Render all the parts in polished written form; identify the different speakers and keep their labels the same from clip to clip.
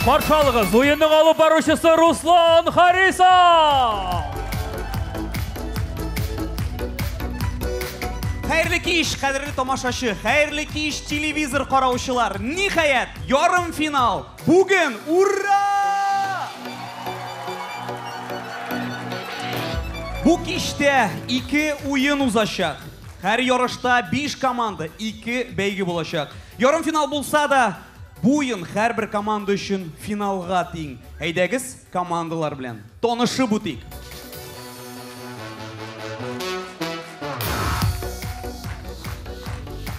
Speaker 1: Каршы алыгыз, уенның алып баручысы Руслан Харисов!
Speaker 2: Хәерле кич, кадерле тамашачы, хәерле кич, телевизор караучылар. Ниһаять, ярым финал. Бүген, ура! Бу кичтә ике уен узачак. Һәр ярышта 5 команда, ике бәйге булачак. Ярым финал булса да, бу уен һәрбер команда өчен финалга тиң. Әйдәгез, командалар белән танышып үтик.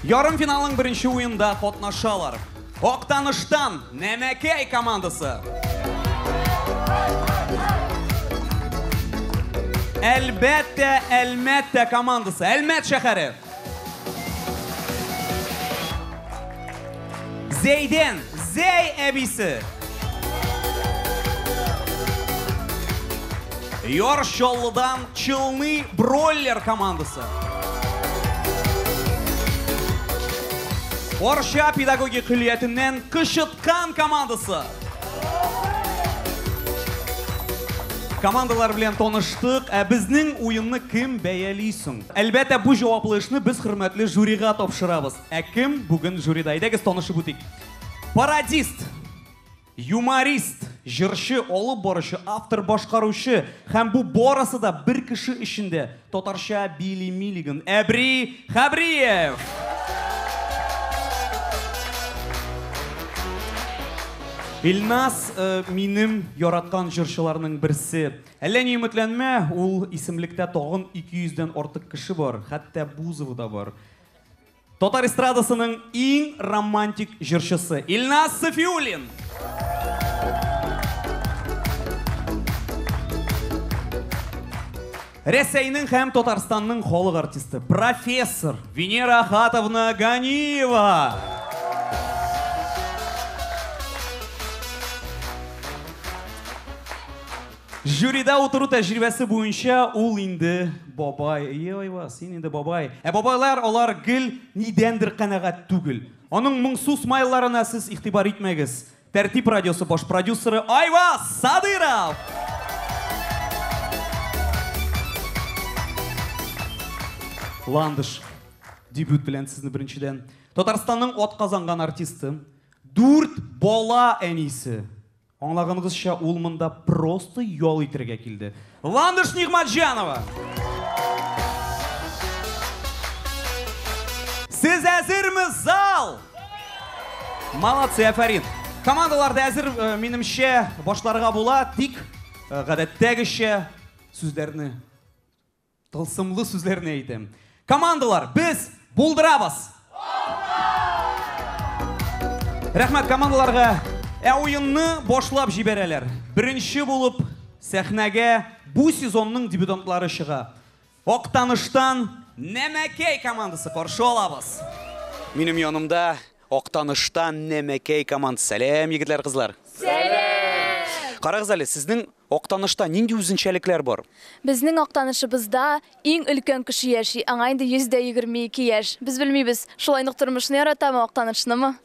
Speaker 2: Ярым финалның беренче уенда катнашалар. Актаныштан Нәмәкәй командасы. Әлбәттә, Әлмәттә командасы. Әлмәт шәһәре. Зәйдән Зәй әбисе. Яр Чаллыдан Челны Бройлер командасы. Арча педагогик көллиятеннән Кычыткан командасы. Командалар белән таныштык, ә безнең уенны кем бәяли соң? Әлбәттә, бу җаваплы эшне без хөрмәтле жюрига тапшырабыз. Ә кем бүген жюрида? Әйдәгез танышып үтик. Пародист, юморист, җырчы, алып баручы, автор, башкаручы һәм бу барысы да бер кеше эчендә татарча Билли Миллиган, Әбри Хәбриев. Илназ минем яраткан җырчыларның берсе. Әллә ни өметләнмә, ул исемлектә тагын 200 дән артык кеше бар, хәтта Бузова да бар. Татар эстрадасының иң романтик җырчысы Илназ Сафиуллин. Рәсәйнең һәм Татарстанның халык артисты, профессор Венера Ахатовна Ганиева. Жюрида утыру тәҗрибәсе буенча ул инде бабай. Ие, Айваз, син инде бабай. Ә бабайлар алар гел нидәндер канәгать түгел. Аның моңсу смайлларына сез игътибар итмәгез. Тәртип радиосы баш продюсеры Айваз Садыров! Ландыш, дебют белән сезне беренчедән. Татарстанның атказанган артисты, 4 бала әнисе. Аңлаганыгызча, ул монда просто ял итәргә килде. Ландыш Нигъмәтҗанова! Сез әзерме, зал? Молодцы, афәрин. Командалар да әзер, минемчә, башларга була, тик гадәттәгечә сүзләрне, тылсымлы сүзләрне әйтәм. Командалар, без булдырабыз! Рәхмәт командаларга. Ә уенны башлап җибәрәләр. Беренче булып сәхнәгә бу сезонның дебютантлары чыга. Актаныштан Нәмәкәй командасы, каршы алабыз. Минем янымда Актаныштан Нәмәкәй командасы. Сәлам, егетләр, кызлар.
Speaker 3: Сәлам!
Speaker 2: Карагыз әле, сезнең Актанышта нинди үзенчәлекләр бар?
Speaker 3: Безнең Актанышыбызда иң өлкән кеше яши, аңа инде 122 яшь. Без белмибез, шулай ук тормышны яратамы, Актанышнымы?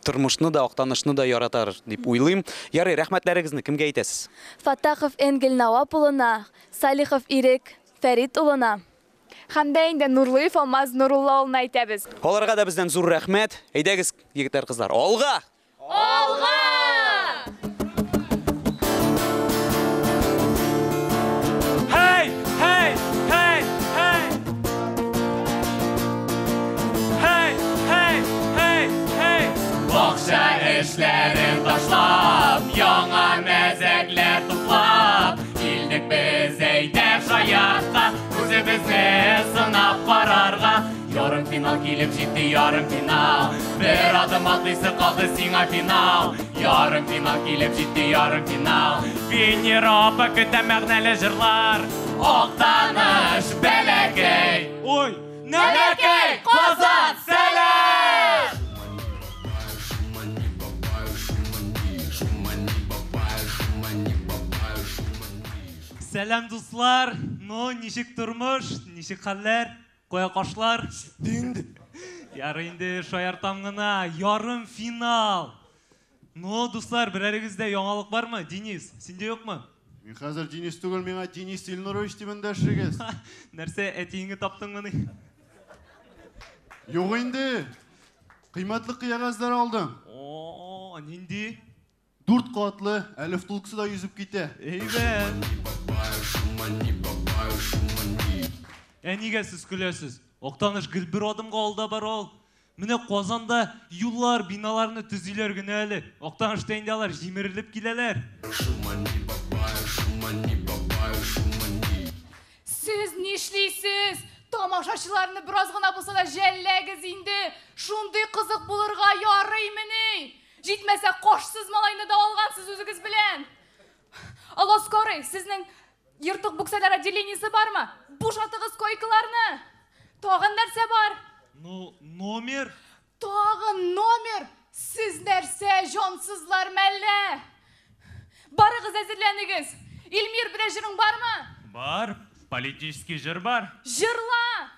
Speaker 2: Тормышны да, Актанышны да яратар дип уйлыйм. Ярый, рәхмәтләрегезне кемгә әйтәсез?
Speaker 3: Фатахов Энгель Навап улына, Салихов Ирек Фәрит улына.
Speaker 4: Һәм дә инде Нурлыев Алмаз Нурулла улына әйтәбез.
Speaker 2: Аларга да бездән зур рәхмәт. Әйдәгез, егетләр, кызлар, алга!
Speaker 3: Алга!
Speaker 1: Һәй, һәй, һәй, һәй! Һәй, һәй, һәй, һәй!
Speaker 5: Бакча эшләрен ташлап, яңа мәзәкләр туплап, килдек без әйдә шаяртка, үзебезне сынап карарга. Ярым финал килеп җитте, ярым финал. Бер адым атлыйсы калды сиңа финал. Ярым финал килеп җитте, ярым финал.
Speaker 1: Венера апа көтә мәгънәле җырлар.
Speaker 5: Актаныш бәләкәй.
Speaker 1: Ой,
Speaker 5: Нәмәкәй, Казан, сәлам!
Speaker 1: Сәлам, дуслар. Ну, ничек тормыш, ничек хәлләр? Кая кашлар? Инде. Ярый инде, шаяртам гына. Ярым финал. Ну, дуслар, берәрегездә яңалык бармы? Денис, синдә юкмы?
Speaker 6: Мин хәзер Денис түгел, миңа Денис Илнурович дип эндәшегез.
Speaker 1: Нәрсә, әтиеңне таптыңмыни?
Speaker 6: Юк инде. Кыйммәтле кыягазлар алдым.
Speaker 1: О, нинди?
Speaker 6: Дүрт катлы, әле втулкасы да йөзеп китә.
Speaker 1: Әйбәт. Ә нигә сез көләсез? Актаныш гел бер адымга алда бара ул. Менә Казанда юллар, биналарны төзиләр генә әле. Актанышта инде алар җимерелеп киләләр.
Speaker 4: Сез нишлисез? Тамашачыларны бераз гына булса да жәлләгез инде. Шундый кызык булырга ярыймыни? Җитмәсә, кашсыз малайны да алгансыз үзегез белән. Алло, скорый, сезнең ертык бүксәләр отделениесе бармы? Бушатыгыз койкаларны. Тагын нәрсә бар?
Speaker 1: Ну, номер.
Speaker 4: Тагын номер? Сез нәрсә, җансызлар мәллә? Барыгыз әзерләнегез. Илмир, берәр җырың бармы?
Speaker 5: Бар, политический җыр бар.
Speaker 4: Җырла!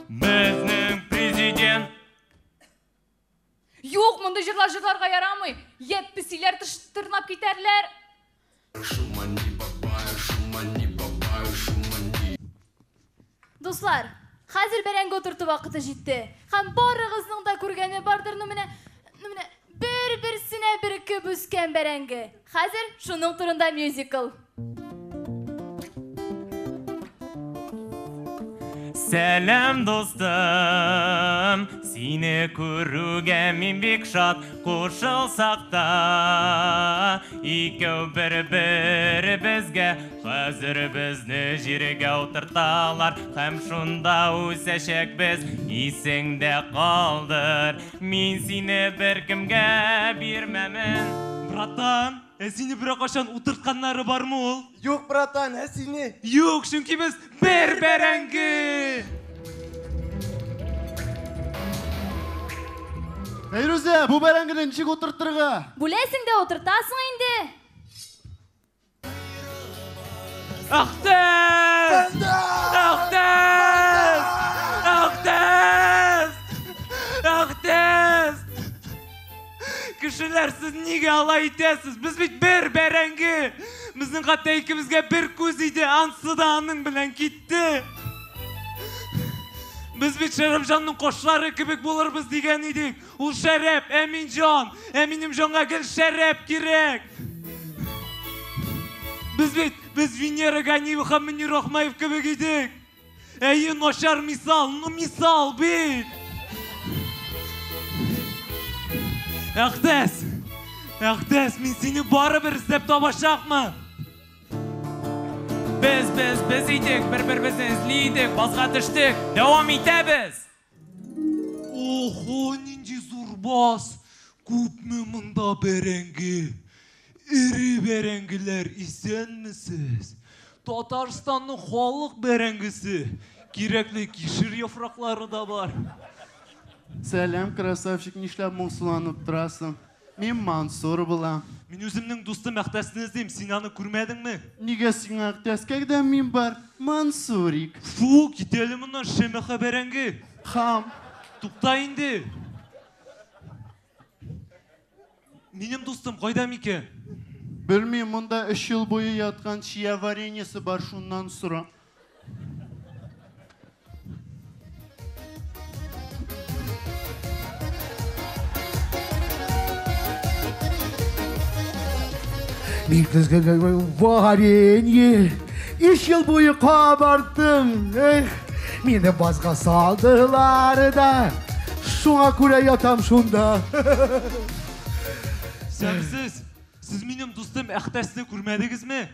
Speaker 5: Безнең президент.
Speaker 4: Юк, мондый җырлар җырларга ярамый. Йә песиләр тырнап китәрләр.
Speaker 3: Дуслар, хәзер бәрәңге утырту вакыты җитте. Һәм барыгызның да күргәне бардыр, ну менә, ну менә бер-берсенә берекеп үскән бәрәңге. Хәзер шуның турында мюзикл.
Speaker 5: Сәлам, дустым, сине күрүгә мин бик шат, кушылсак та икәү бер-беребезгә, хәзер безне җиргә утырталар, һәм шунда үсәчәкбез, исеңдә калдыр, мин сине беркемгә бирмәмен.
Speaker 1: Братан, ә сине берәр кайчан утыртканнары бармы ул?
Speaker 7: Юк, братан, ә сине?
Speaker 1: Юк, чөнки без бер бәрәңге!
Speaker 6: Фәйрүзә, бу бәрәңгене ничек утыртырга?
Speaker 3: Бүләсең дә утыртасың инде.
Speaker 1: Әхтәс! Әхтәс! Әхтәс! Әхтәс! Кешеләр, сез нигә алай итәсез? Без бит бер бәрәңге! Безнең хәтта икебезгә бер күз иде, ансы да аның белән китте. Без бит Шәрәпҗанның кошлары кебек булырбыз дигән идек. Ул Шәрәп, ә мин җан, ә минем җанга гел Шәрәп кирәк. Без бит, без Венера Ганиева һәм Мөнир Рахмаев кебек идек. Әйе, начар мисал, ну мисал бит. Әхтәс, Әхтәс, мин сине барыбер эзләп табачакмын.
Speaker 5: Без, без, без идек, бер-беребезне эзли идек, базга төштек, дәвам итәбез.
Speaker 1: Охо, нинди зур баз! Күпме монда бәрәңге! Эре бәрәңгеләр, исәнмесез? Татарстанның халык бәрәңгесе. Кирәкле кишер яфраклары да бар.
Speaker 6: Сәлам, красавчик, нишләп моңсуланып торасың? Мин Мансур булам.
Speaker 1: Мин үземнең дустым Әхтәсне эзлим, син аны күрмәдеңме?
Speaker 6: Нигә сиңа Әхтәс, когда мин бар, Мансурик.
Speaker 1: Фу, кит әле моннан, шәмәхә бәрәңге.
Speaker 6: Хам.
Speaker 1: Тукта инде. Минем дустым кайда микән?
Speaker 6: Белмим, монда 3 ел буе яткан чия вареньесы бар, шуннан сора.
Speaker 8: Мин көзгә варенье. 3 ел буе кабарттым. Эх, мине базга салдылар да. Шуңа күрә ятам шунда.
Speaker 1: Сәмсез, сез минем дустым Әхтәсне күрмәдегезме?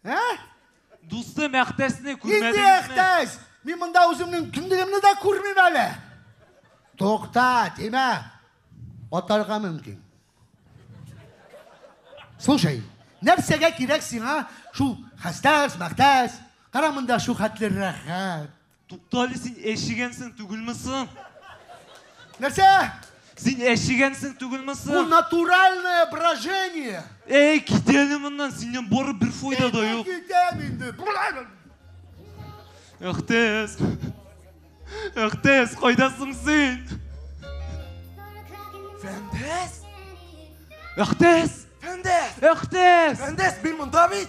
Speaker 8: Ә?
Speaker 1: Дустым Әхтәсне
Speaker 8: Инде
Speaker 1: күрмәдегезме?
Speaker 8: Әхтәс, мин монда үземнең кемлегемне дә күрмим әле. Тукта, тимә. Атарга мөмкин. Слушай, нәрсәгә кирәк сиңа шул хәстәс, мәхтәс? Кара монда шул хәтле рәхәт.
Speaker 1: Тукта әле, син әчегәнсең түгелме соң?
Speaker 8: Нәрсә?
Speaker 1: Син әчегәнсең түгелме
Speaker 8: Бу
Speaker 1: соң?
Speaker 8: натуральное брожение.
Speaker 1: Эй, кит әле моннан, синнән бары бер файда да юк.
Speaker 8: Китәм инде.
Speaker 1: Әхтәс. Әхтәс, кайдасың син?
Speaker 7: Фәндәс!
Speaker 1: Әхтәс!
Speaker 7: Фәндәс!
Speaker 1: Әхтәс!
Speaker 7: Фәндәс, мин монда бит!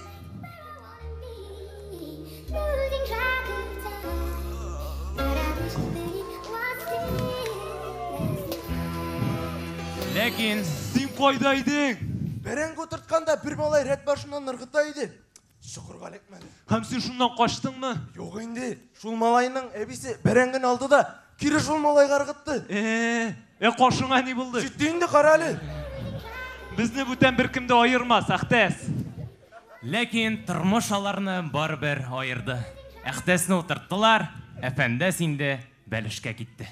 Speaker 5: Ләкин
Speaker 1: син кайда идең?
Speaker 7: Бәрәңге утыртканда бер малай рәт башыннан ыргыта иде. Чокырга эләкмәде.
Speaker 1: Һәм син шуннан качтыңмы?
Speaker 7: Юк инде. Шул малайның әбисе бәрәңгене алды да кире шул малайга ыргытты.
Speaker 1: Кашыңа ни булды?
Speaker 7: Җитте инде, кара әле.
Speaker 1: Безне бүтән беркем дә аермас, Әхтәс.
Speaker 5: Ләкин тормыш аларны барыбер аерды. Әхтәсне утырттылар, ә Фәндәс инде бәлешкә китте.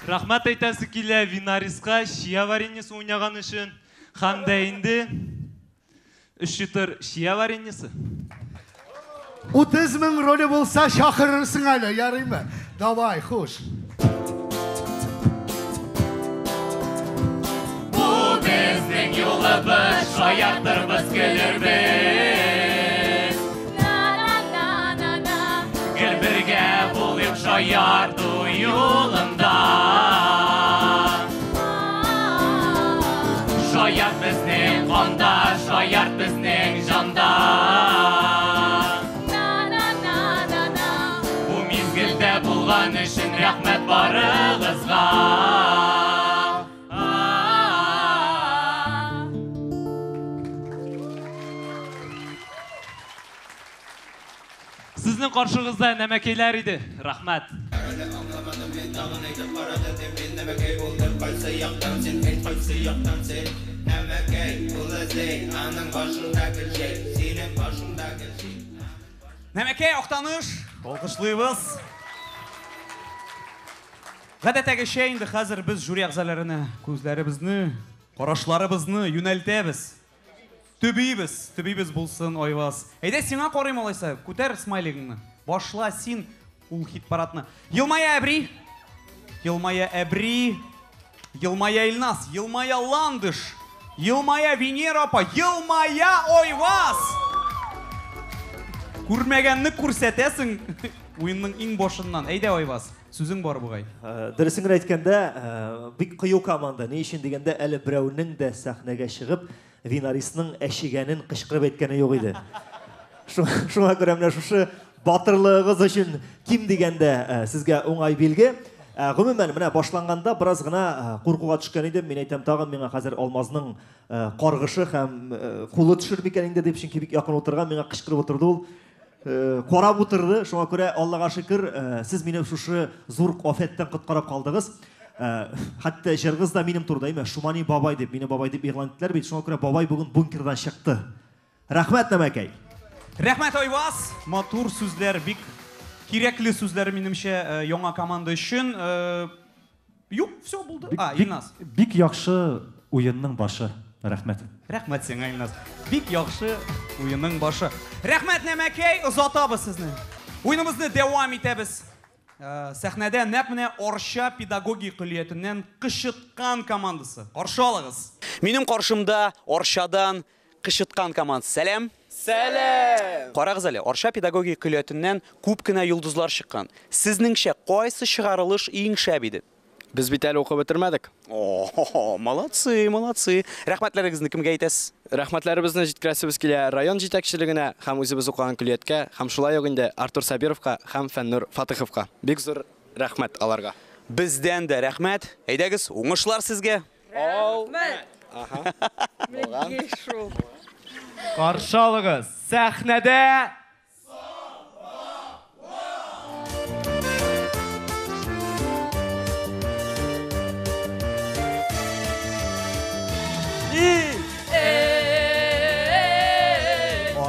Speaker 1: Рәхмәт әйтәсе килә Винариска чия вареньесы уйнаган өчен. Һәм дә инде 3 литр чия вареньесы.
Speaker 8: 30 мең роле булса чакырырсың әле, ярыймы? Давай, хуш.
Speaker 5: Бу безнең юлыбыз, шаяртырбыз, көлербез. Гел бергә булыйк шаярту юлында. Шаярт безнең канда, шаярт безнең җанда. Бу мизгелдә булган өчен рәхмәт барыгызга.
Speaker 1: Сезнең каршыгызда нәмәкәйләр иде. Рәхмәт.
Speaker 2: Нәмәкәй, Актаныш, алкышлыйбыз. Гадәттәгечә инде хәзер без жюри әгъзаларына күзләребезне, карашларыбызны юнәлтәбез. Төбибез, төбибез булсын, Айваз. Әйдә, сиңа карыйм алайса, күтәр смайлигыңны. Башла син ул хит-парадны. Елмая Әбри, елмая Әбри, елмая Илназ, елмая Ландыш, елмая Венера апа, елмая Айваз. Күрмәгәнне күрсәтәсең уенның иң башыннан. Әйдә, Айваз, сүзең бар бугай.
Speaker 9: Дөресен генә әйткәндә, бик кыю команда. Ни өчен дигәндә, әле берәүнең дә сәхнәгә чыгып, Винарисның әчегәнен кычкырып әйткәне юк иде. Шуңа күрә менә шушы батырлыгыгыз өчен ким дигәндә сезгә уңай билге. Гомумән, менә башланганда бераз гына куркуга төшкән идем. Мин әйтәм, тагын миңа хәзер Алмазның каргышы һәм кулы төшер микән инде дип, чөнки бик якын утырган, миңа кычкырып утырды ул. Карап утырды. Шуңа күрә Аллага шөкер, сез мине шушы зур афәттән коткарып калдыгыз. Хәтта җыргыз да минем турыда, әйме, Шумани бабай дип, мине бабай дип игълан иттеләр бит. Шуңа күрә бабай бүген бункердан чыкты. Рәхмәт, Нәмәкәй.
Speaker 2: Рәхмәт, Айваз. Матур сүзләр, бик кирәкле сүзләр минемчә, яңа команда өчен. Юк, все булды. Илназ.
Speaker 10: Бик яхшы уенның башы. Рәхмәт.
Speaker 2: Рәхмәт сиңа, Илназ. Бик яхшы уенның башы. Рәхмәт, Нәмәкәй, озатабыз сезне. Уеныбызны дәвам итәбез. Сәхнәдә нәкъ менә Арча педагогия көллиятеннән Кычыткан командасы. Каршы алыгыз. Минем каршымда Арчадан Кычыткан командасы. Сәлам.
Speaker 7: Сәлам.
Speaker 2: Карагыз әле, Арча педагогия көллиятеннән күп кенә йолдызлар чыккан. Сезнеңчә кайсы чыгарылыш иң шәп иде?
Speaker 11: Без бит әле укып бетермәдек.
Speaker 2: О, молодцы, молодцы. Рәхмәтләрегезне кемгә әйтәсез?
Speaker 11: Рәхмәтләребезне җиткерәсебез килә район җитәкчелегенә һәм үзебез укыган көллияткә, һәм шулай ук инде Артур Сабировка һәм Фәннур Фатыховка. Бик зур рәхмәт аларга.
Speaker 2: Бездән дә рәхмәт. Әйдәгез, уңышлар сезгә.
Speaker 11: Рәхмәт. Аһа.
Speaker 5: Каршы алыгыз. Сәхнәдә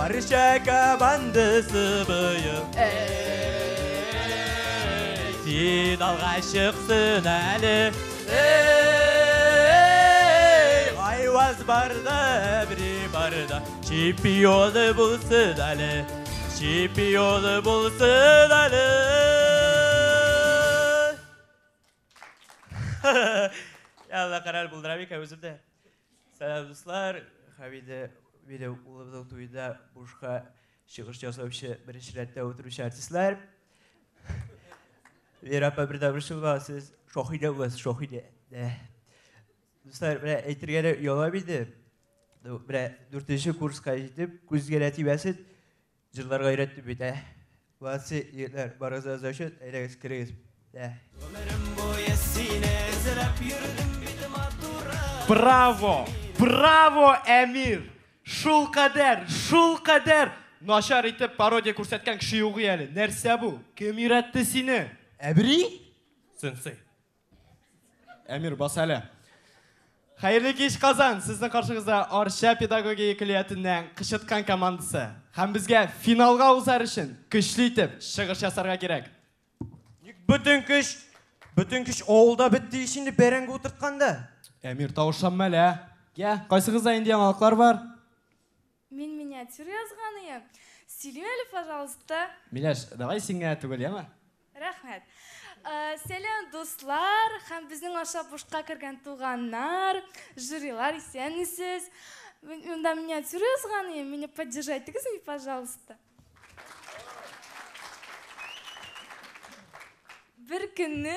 Speaker 5: Арча командасы быел финалга чыксын әле. Айваз барда, Әбри барда, чемпионы булсын әле, чемпионы булсын әле. Алла карар булдыра микән үземдә.
Speaker 7: Сәлам, дуслар. Хәмидә минем улымның туенда бушка чыгыш ясаучы беренче рәттә утыручы артистлар. Вера апа, бер дә борчылма, сез шаһидә буласыз, шаһидә. Дуслар, менә әйтергә дә оялам инде. Менә дүртенче курска җитеп, күзгә дә тимәсен, җырларга өйрәттем бит, ә. Молодцы, егетләр, барыгызга зачет, әйдәгез, керегез.
Speaker 12: Браво! Браво, Әмир! Шул кадәр, шул кадәр начар итеп пародия күрсәткән кеше юк әле. Нәрсә бу? Кем өйрәтте сине?
Speaker 7: Әбри?
Speaker 12: Сенсей. Әмир, бас әле. Хәерле кич, Казан! Сезнең каршыгызда Арча педагогия көллиятеннән Кычыткан командасы. Һәм безгә финалга узар өчен көчле итеп чыгыш ясарга кирәк.
Speaker 7: Бөтен көч, бөтен көч авылда бетте ич инде бәрәңге утыртканда.
Speaker 12: Әмир, тавышланма әле, ә? Я, кайсыгызда инде яңалыклар бар?
Speaker 3: Мин миниатюра язган идем. Сөйлим әле, пожалуйста.
Speaker 12: Миләш, давай син генә түгел, яме?
Speaker 3: Рәхмәт. Сәлам, дуслар һәм безнең аша бушка кергән туганнар, жюрилар, исәнмесез. Монда миниатюра язган идем, мине поддержать итегезме, пожалуйста. Бер көнне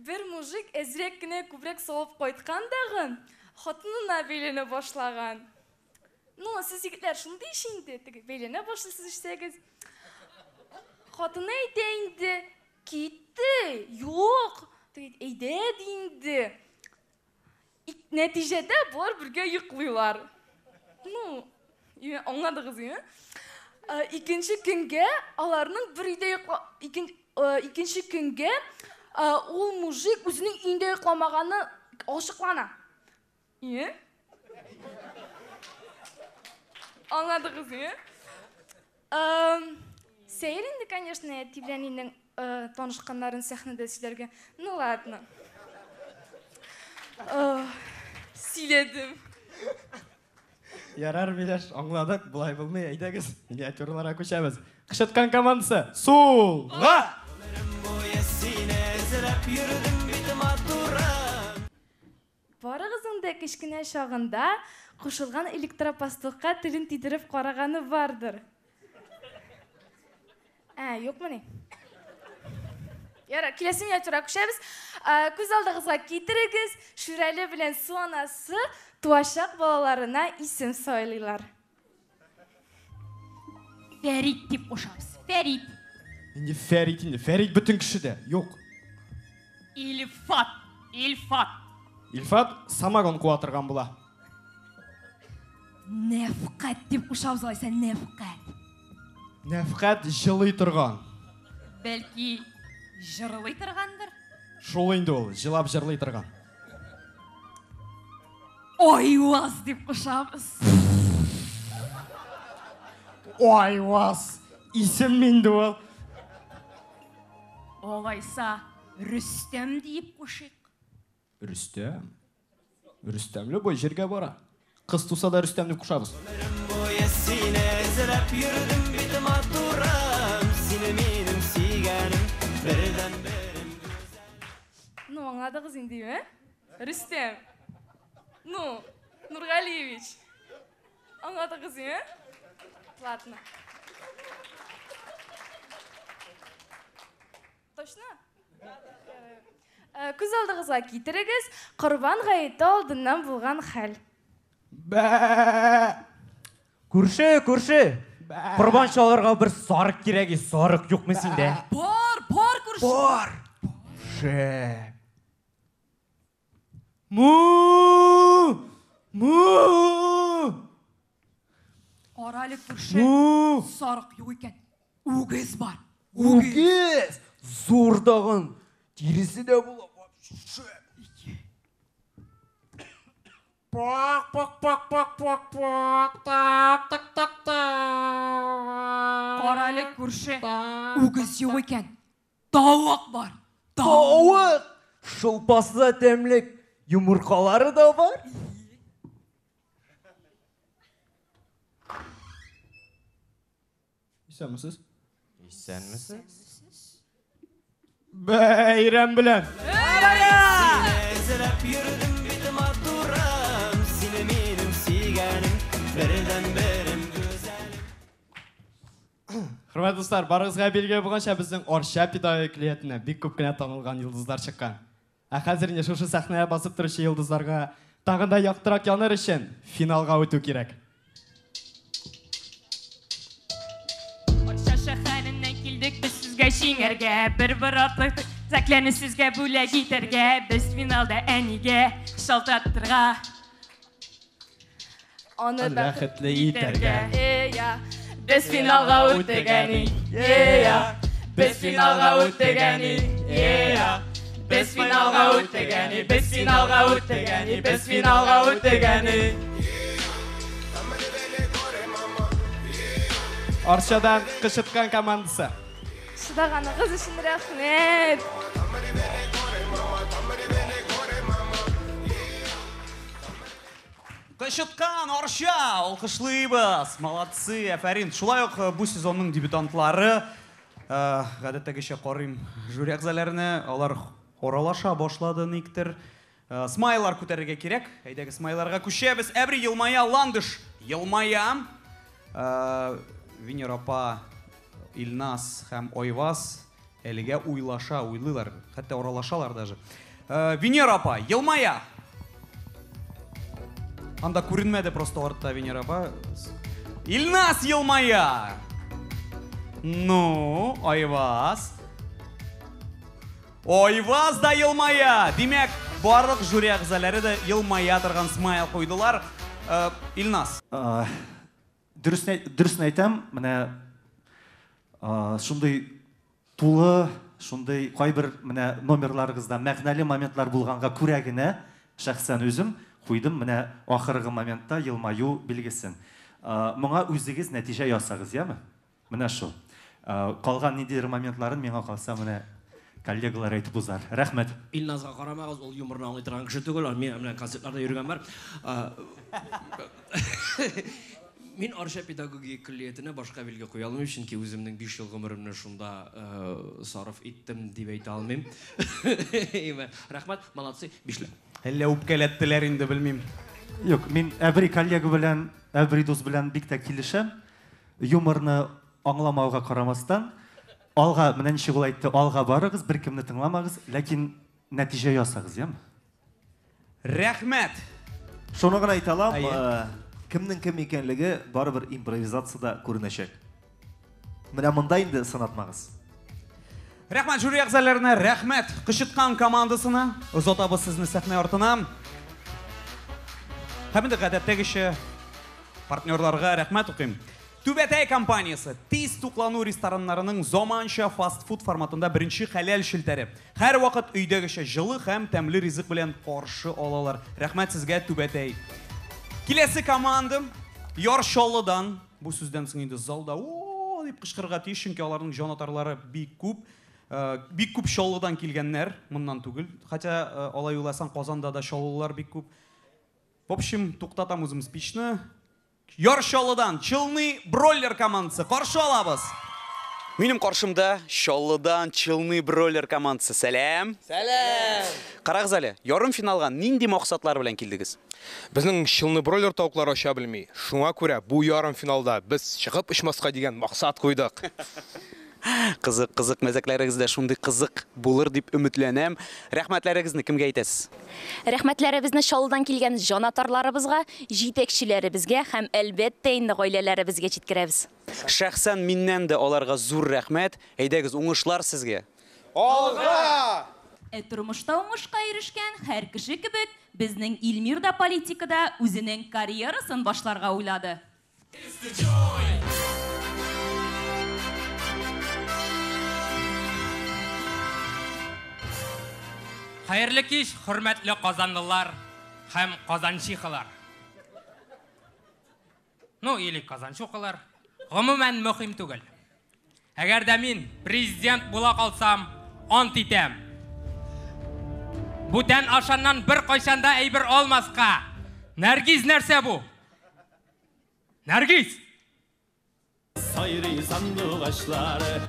Speaker 3: бер мужик әзрәк кенә күбрәк салып кайткан дагы, хатынына бәйләнә башлаган. Ну, сез егетләр шундый ич инде, теге бәйләнә башлыйсыз эчсәгез. Хатыны әйтә инде, китте, юк, теге әйдә ди инде. Нәтиҗәдә болар бергә йоклыйлар. Ну, аңладыгыз, име? Икенче көнгә аларның бер өйдә йокла... Икенче көнгә ул мужик үзенең өендә йокламаганы ачыклана. Ие? Аңладыгыз, ие? Сәер инде, конечно, әти белән әнинең танышканнарын сәхнәдә сөйләргә. Ну ладно. Сөйләдем.
Speaker 12: Ярар, Миләш, аңладык, болай булмый, әйдәгез, миниатюраларга күчәбез. Кычыткан командасы, сулга!
Speaker 3: Барыгызның да кечкенә чагында кушылган электропастухка телен тидереп караганы бардыр. Ә, юкмыни? Ярар, киләсе миниатюрага күчәбез. Күз алдыгызга китерегез, Шүрәле белән Су анасы туачак балаларына исем сайлыйлар.
Speaker 4: Фәрит дип кушабыз. Фәрит.
Speaker 12: Инде Фәрит инде. Фәрит бөтен кешедә. Юк.
Speaker 4: Илфат. Илфат.
Speaker 12: Илфат самогон куа торган була.
Speaker 4: Нәфкать дип кушабыз алайса, Нәфкать.
Speaker 12: Нәфкать җылый торган.
Speaker 4: Бәлки, җырлый торгандыр?
Speaker 12: Шул инде ул, җылап җырлый торган.
Speaker 4: Айваз дип кушабыз.
Speaker 12: Айваз! Исем инде ул.
Speaker 4: Алайса, Рөстәм диеп кушыйк.
Speaker 12: Рөстәм? Рөстәм любой җиргә бара. Кыз туса да Рөстәм дип кушабыз.
Speaker 3: Ну, аңладыгыз инде, ә? Рөстәм. Ну, Нургалиевич. Аңладыгыз, ә? Ладно. Точно? Күз алдыгызга китерегез, Корбан гаете алдыннан булган хәл.
Speaker 12: Бә!
Speaker 1: Күрше, күрше! Корбан чалырга бер сарык кирәк, сарык юкмы синдә?
Speaker 4: Бар, бар, күрше.
Speaker 1: Бар. Шәп.
Speaker 12: Му! Му!
Speaker 4: Кара әле, күрше.
Speaker 12: Му!
Speaker 4: Сарык юк икән. Үгез бар.
Speaker 7: Үгез! Зур тагын. Тиресе дә була.
Speaker 5: Пак, пак, пак, пак, пак, пак, так, так, так, так.
Speaker 4: Кара әле, күрше. Үгез юк икән. Тавык бар.
Speaker 7: Тавык! Шулпасы да тәмлек, йомыркалары да бар.
Speaker 12: Исәнмесез?
Speaker 1: Исәнмесез?
Speaker 12: Бәйрәм белән!
Speaker 5: Эзләп йөрдем бит матурым, сине мин
Speaker 12: Хөрмәтле дуслар, барыгызга билгеле булганча, безнең Арча педагогик көллиятенә бик күп кенә танылган йолдызлар чыккан. Ә хәзер инде шушы сәхнәгә басып торучы йолдызларга тагын да яктырак яныр өчен финалга үтү кирәк.
Speaker 13: Арча шәһәреннән килдек без сезгә җиңәргә, бер-бер артлы зәкләрне сезгә бүләк итәргә, без финалда әнигә шалтыраттырга.
Speaker 3: Аны
Speaker 12: бәхетле итәргә.
Speaker 3: Ея, без финалга үттек әни. Ея, без финалга үттек әни. Ея, без финалга үттек әни. Без финалга үттек әни. Без финалга үттек әни.
Speaker 12: Арчадан Кычыткан командасы.
Speaker 3: Чыдаганыгыз өчен рәхмәт.
Speaker 2: Кычыткан, Арча, алкышлыйбыз. Молодцы, афәрин. Шулай ук бу сезонның дебютантлары, гадәттәгечә карыйм жюри әгъзаларына, алар аралаша башлады никтер. Смайлар күтәрергә кирәк. Әйдәгез, смайларга күчәбез. Әбри елмая, Ландыш елмая. Венера апа, Илназ һәм Айваз әлегә уйлаша, уйлыйлар, хәтта аралашалар даже. Венера апа елмая. Анда күренмәде просто артта Венера апа. Илназ елмая. Ну, Айваз. Айваз да елмая. Димәк, барлык жюри әгъзалары да елмая торган смайл куйдылар. Илназ.
Speaker 10: Дөресен әйтәм, менә шундый тулы, шундый кайбер менә номерларыгызда мәгънәле моментлар булганга күрә генә шәхсән үзем куйдым менә ахыргы моментта елмаю билгесен. Моңа үзегез нәтиҗә ясагыз, яме? Менә шул. Калган ниндидер моментларын миңа калса менә коллегалар әйтеп узар. Рәхмәт.
Speaker 14: Илназга карамагыз, ул юморны аңлый торган кеше түгел. Мин менә концертларда йөргән бар. Мин Арча педагогия көллиятенә башка билге куя алмыйм, чөнки үземнең 5 ел гомеремне шунда сарыф иттем дип әйтә алмыйм. Рәхмәт, молодцы, бишле.
Speaker 2: Әллә үпкәләттеләр инде, белмим.
Speaker 10: Юк, мин Әбри коллега белән, Әбри дус белән бик тә килешәм. Юморны аңламауга карамастан, алга, менә ничек ул әйтте, алга барыгыз, беркемне тыңламагыз, ләкин нәтиҗә ясагыз, яме?
Speaker 2: Рәхмәт.
Speaker 9: Шуны гына әйтә алам, кемнең кем икәнлеге барыбер импровизацияда күренәчәк. Менә монда инде сынатмагыз.
Speaker 2: Рәхмәт жюри әгъзаларына, рәхмәт Кычыткан командасына. Озатабыз сезне сәхнә артына. Һәм инде гадәттәгечә партнерларга рәхмәт укыйм. Түбәтәй компаниясе тиз туклану рестораннарының заманча фастфуд форматында беренче хәләл челтәре. Һәрвакыт өйдәгечә җылы һәм тәмле ризык белән каршы алалар. Рәхмәт сезгә, Түбәтәй. Киләсе команда Яр Чаллыдан. Бу сүздән соң инде залда о дип кычкырырга тиеш, чөнки аларның җанатарлары бик күп. Бик күп Чаллыдан килгәннәр, моннан түгел. Хотя алай уйласаң, Казанда да чаллылар бик күп. В общем, туктатам үзем спичны. Яр Чаллыдан Челны Бройлер командасы каршы алабыз. Минем каршымда Чаллыдан Челны Бройлер командасы. Сәлам.
Speaker 15: Сәлам.
Speaker 2: Карагыз әле, ярым финалга нинди максатлар белән килдегез?
Speaker 15: Безнең Челны Бройлер тавыклары оча белми. Шуңа күрә бу ярым финалда без чыгып очмаска дигән максат куйдык.
Speaker 2: Кызык, кызык мәзәкләрегез дә шундый кызык булыр дип өметләнәм. Рәхмәтләрегезне кемгә әйтәсез?
Speaker 16: Рәхмәтләребезне Чаллыдан килгән җанатарларыбызга, җитәкчеләребезгә һәм әлбәттә инде гаиләләребезгә җиткерәбез.
Speaker 2: Шәхсән миннән дә аларга зур рәхмәт. Әйдәгез, уңышлар сезгә.
Speaker 15: Алга!
Speaker 16: Ә тормышта уңышка ирешкән һәр кеше кебек, безнең Илмир да политикада үзенең карьерасын башларга уйлады.
Speaker 5: Хәерле кич, хөрмәтле казанлылар һәм казанчихалар. Ну, или казанчукалар. Гомумән мөһим түгел. Әгәр дә мин президент була калсам, ант итәм. Бүтән ашаннан бер кайчан да әйбер алмаска. Нәргиз нәрсә бу? Нәргиз!
Speaker 17: Сайрый сандугачлары.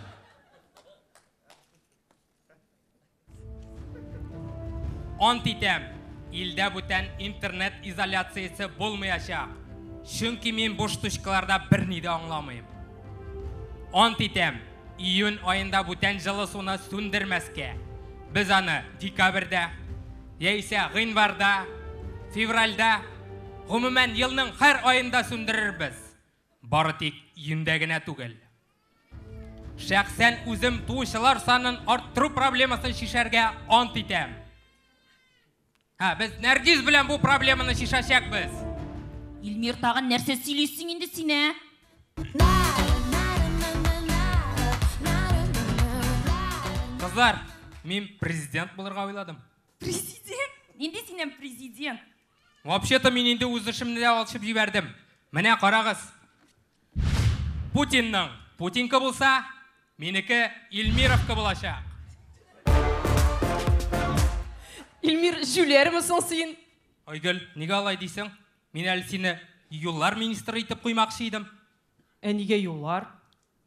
Speaker 5: Ант итәм, илдә бүтән интернет изоляциясе булмаячак. Чөнки мин бу штучкаларда берни дә аңламыйм. Ант итәм, июнь аенда бүтән җылы суны сүндермәскә. Без аны декабрьдә, яисә гыйнварда, февральдә, гомумән елның һәр аенда сүндерербез. Бары тик июньдә генә түгел. Шәхсән үзем туучылар санын арттыру проблемасын чишәргә ант итәм. Һа, без Нәргиз белән бу проблеманы чишәчәкбез.
Speaker 16: Илмир, тагын нәрсә сөйлисең инде син, ә?
Speaker 5: Кызлар, мин президент булырга уйладым.
Speaker 16: Президент? Нинди синнән президент?
Speaker 5: Вообще-то мин инде үз эшемне дә ачып җибәрдем. Менә карагыз. Путинның Путинка булса, минеке Илмировка булачак.
Speaker 13: Илмир, җүләрме соң син?
Speaker 5: Айгөл, нигә алай дисең? Мин әле сине юллар министры итеп куймакчы идем.
Speaker 13: Ә нигә юллар?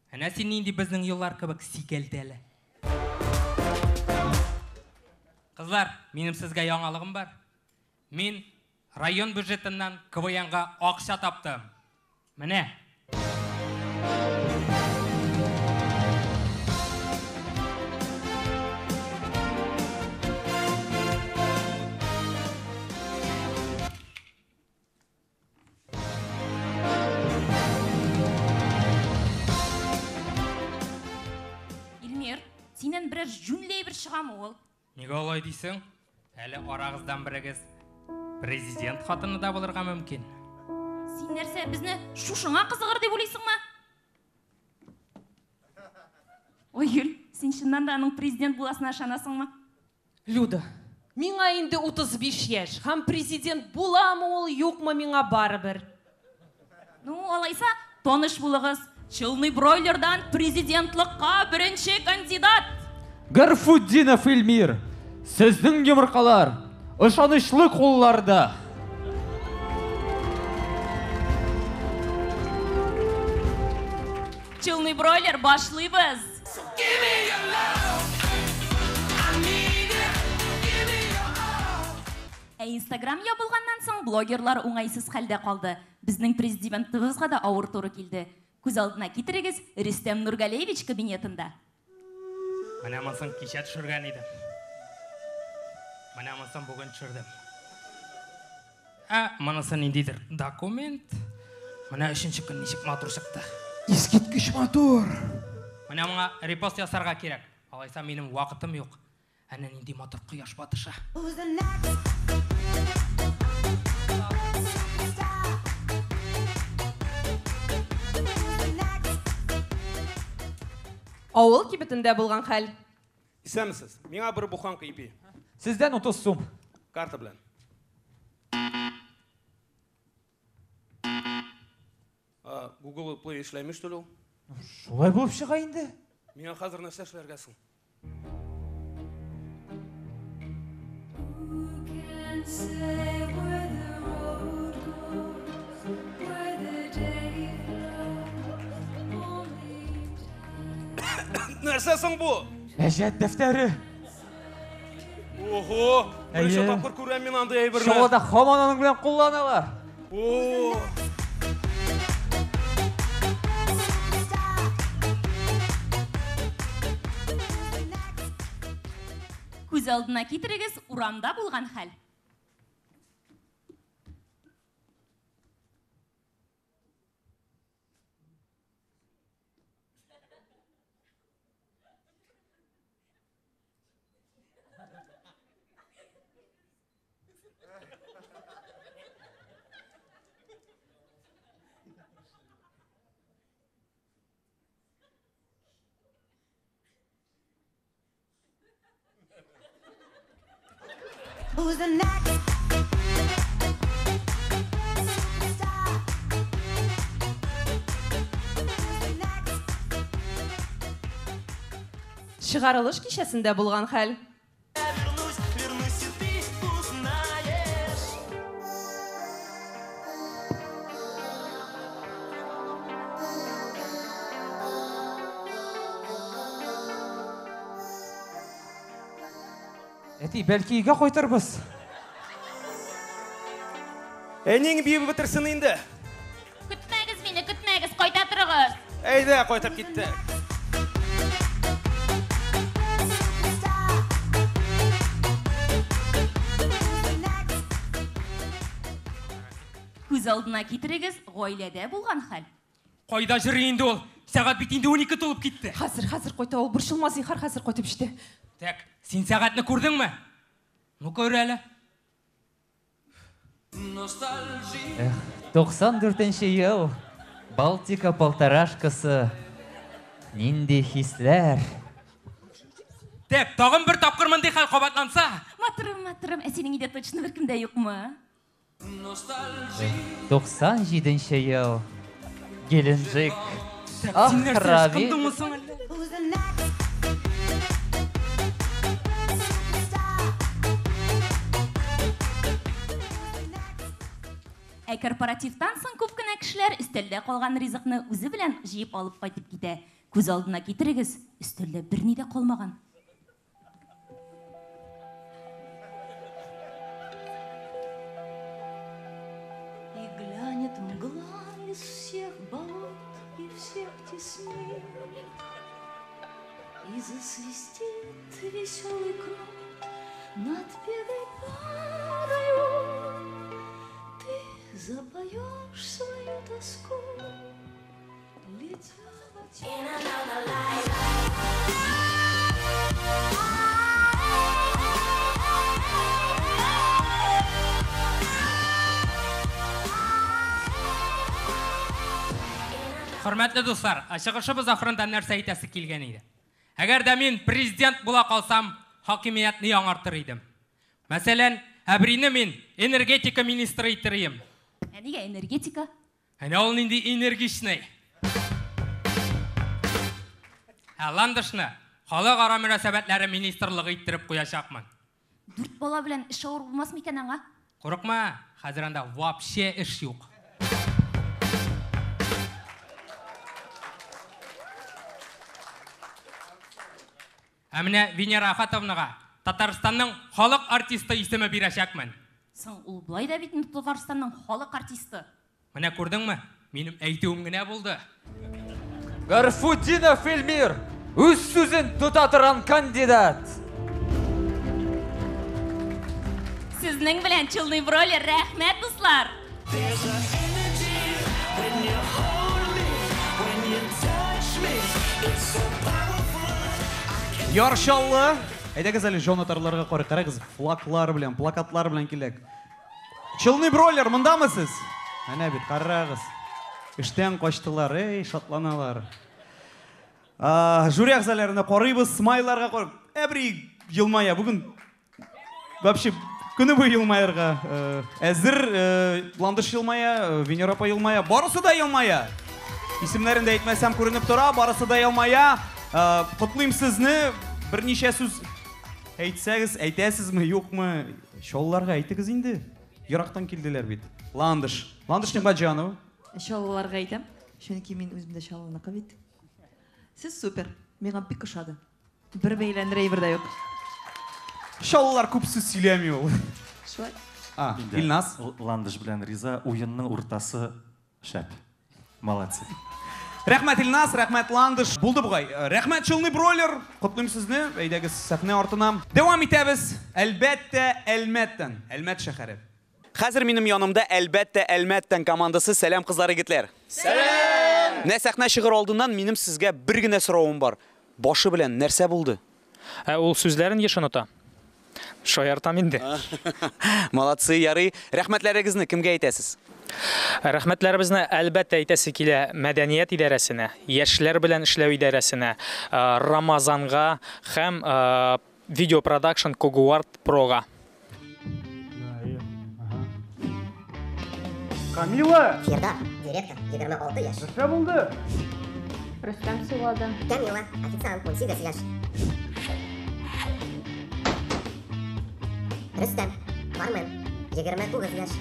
Speaker 5: Әнә син нинди безнең юллар кебек сикәлтәле. Кызлар, минем сезгә яңалыгым бар. Мин район бюджетыннан КВНга акча таптым. Менә.
Speaker 16: Илмир, синнән берәр җүнле әйбер чыгамы ул?
Speaker 5: Нигә алай дисең? Әле арагыздан берегез президент хатыны да булырга мөмкин.
Speaker 16: Син нәрсә, безне шушыңа кызыгыр дип уйлыйсыңмы? Айгөл, син чыннан да аның президент буласына ышанасыңмы?
Speaker 13: Люда, миңа инде 35 яшь, һәм президент буламы ул, юкмы, миңа барыбер.
Speaker 16: Ну, алайса, таныш булыгыз. Челны бройлердан президентлыкка беренче кандидат.
Speaker 18: Гарфутдинов Илмир, сезнең йомыркалар ышанычлы кулларда.
Speaker 16: Челны бройлер, башлыйбыз. Ә Инстаграм ябылганнан соң блогерлар уңайсыз хәлдә калды. Безнең президентыбызга да авыр туры килде. Күз алдына китерегез, Рөстәм Нургалиевич кабинетында.
Speaker 5: Менә монысын кичә төшергән идем. Менә монысын бүген төшердем. Ә монысы ниндидер документ. Менә өченче көн ничек матур чыкты.
Speaker 19: Искиткеч матур.
Speaker 5: Менә моңа репост ясарга кирәк. Алайса минем вакытым юк. Әнә нинди матур кояш батыша.
Speaker 13: Авыл кибетендә булган хәл.
Speaker 15: Исәнмесез. Миңа бер буханка ипи.
Speaker 18: Сездән 30 сум.
Speaker 15: Карта белән. Google Play эшләми, что ли ул?
Speaker 18: Шулай булып чыга инде.
Speaker 15: Миңа хәзер нәрсә эшләргә соң? Нәрсә соң бу?
Speaker 18: Әҗәт дәфтәре.
Speaker 15: Ого! Беренче
Speaker 18: Әйе.
Speaker 15: тапкыр күрәм мин андый әйберне.
Speaker 18: Чаллыда һаман аның белән кулланалар.
Speaker 15: О!
Speaker 16: Күз алдына китерегез, урамда булган хәл.
Speaker 20: Who's the next?
Speaker 13: Чыгарылыш кичәсендә булган хәл.
Speaker 17: Вернусь, и ты узнаешь.
Speaker 18: Әти, бәлки өйгә кайтырбыз.
Speaker 15: Әниең биеп бетерсен инде.
Speaker 16: Көтмәгез мине, көтмәгез, кайта торыгыз.
Speaker 18: Әйдә, кайтып киттек.
Speaker 16: Күз алдына китерегез, гаиләдә булган хәл.
Speaker 5: Кайда җыри инде ул? Сәгать бит инде 12 тулып китте.
Speaker 21: Хәзер, хәзер кайта ул. Борчылма, зинһар, хәзер кайтып җитә.
Speaker 5: Так, син сәгатьне күрдеңме? Ну, күр әле.
Speaker 22: Эх, 94 ел. Балтика полторашкасы. Нинди хисләр.
Speaker 5: Так, тагын бер тапкыр мондый хәл кабатланса.
Speaker 16: Матурым, матурым, ә синең өйдә точно беркем дә юкмы?
Speaker 22: Эх, 97 ел. Геленджик. Ах,
Speaker 5: Син нәрсә,
Speaker 22: Равил.
Speaker 5: ычкындыңмы соң әллә?
Speaker 16: Ә корпоративтан соң күп кенә кешеләр өстәлдә калган ризыкны үзе белән җыеп алып кайтып китә. Күз алдына китерегез, өстәлдә берни дә калмаган.
Speaker 23: И глянет мгла из всех болот и всех теснин, и засвистит веселый крот над бедой парою. Ты запоешь свою тоску, летя во тьму.
Speaker 5: Хөрмәтле дуслар, чыгышыбыз ахырында нәрсә әйтәсе килгән иде. Әгәр дә мин президент була калсам, хакимиятне яңартыр идем. Мәсәлән, Әбрине мин энергетика министры итер идем.
Speaker 16: Ә нигә энергетика?
Speaker 5: Әнә ул нинди энергичный. Ә Ландышны халыкара мөнәсәбәтләре министрлыгы иттереп куячакмын.
Speaker 16: Дүрт бала белән эш авыр булмас микән аңа?
Speaker 5: Курыкма, хәзер анда вообще эш юк. Ә менә Венера Ахатовнага Татарстанның халык артисты исеме бирәчәкмен.
Speaker 16: Соң ул болай да бит инде Татарстанның халык артисты.
Speaker 5: Менә күрдеңме? Минем әйтүем генә булды.
Speaker 18: Гарфутдинов Эльмир, үз сүзен тота торган кандидат.
Speaker 16: Сезнең белән Челны Бройлер, рәхмәт, дуслар.
Speaker 2: Яр Чаллы. Әйдәгез әле җанатарларга карый. Карагыз, флаглар белән, плакатлар белән киләк. Челны Бройлер, мондамы сез? Әнә бит, карагыз. Эштән качтылар, эй, шатланалар. Жюри әгъзаларына карыйбыз, смайларга карый. Әбри елмая. Бүген вообще көне буе елмаерга әзер. Ландыш елмая, Венера апа елмая, барысы да елмая. Исемнәрен дә әйтмәсәм күренеп тора, барысы да елмая. Котлыйм сезне. Берничә сүз әйтсәгез, әйтәсезме, юкмы? Чаллыларга әйтегез инде. Ерактан килделәр бит. Ландыш. Ландыш Нигъмәтҗанова.
Speaker 24: Чаллыларга әйтәм, чөнки мин үзем дә чаллыныкы бит. Сез супер, миңа бик ошады. Бер бәйләнер әйбер дә юк.
Speaker 2: Чаллылар күп сүз сөйләми ул.
Speaker 24: Шулай.
Speaker 10: Инде
Speaker 2: Илназ.
Speaker 10: Ландыш белән Риза уенның уртасы шәп. Молодцы.
Speaker 2: Рәхмәт Илназ, рәхмәт Ландыш. Булды бугай. Рәхмәт Челны Бройлер. Котлыйм сезне. Әйдәгез сәхнә артына. Дәвам итәбез. Әлбәттә, Әлмәттән. Әлмәт шәһәре. Хәзер минем янымда әлбәттә Әлмәттән командасы. Сәлам, кызлар, егетләр.
Speaker 17: Сәлам!
Speaker 2: Менә сәхнә чыгыр алдыннан минем сезгә бер генә соравым бар. Башы белән нәрсә булды?
Speaker 25: Ә ул сүзләрен еш оныта. Шаяртам инде.
Speaker 2: Молодцы, ярый. Рәхмәтләрегезне кемгә әйтәсез?
Speaker 25: Рәхмәтләребезне әлбәттә әйтәсе килә мәдәният идарәсенә, яшьләр белән эшләү идарәсенә, Рамазанга һәм видеопродакшн Когуарт Прога.
Speaker 6: Камила!
Speaker 26: Фирда, директор, 26 яшь.
Speaker 6: Нәрсә булды?
Speaker 26: Рөстәм сулады. Камила, официант, 18 яшь. Рөстәм, бармен, 29 яшь.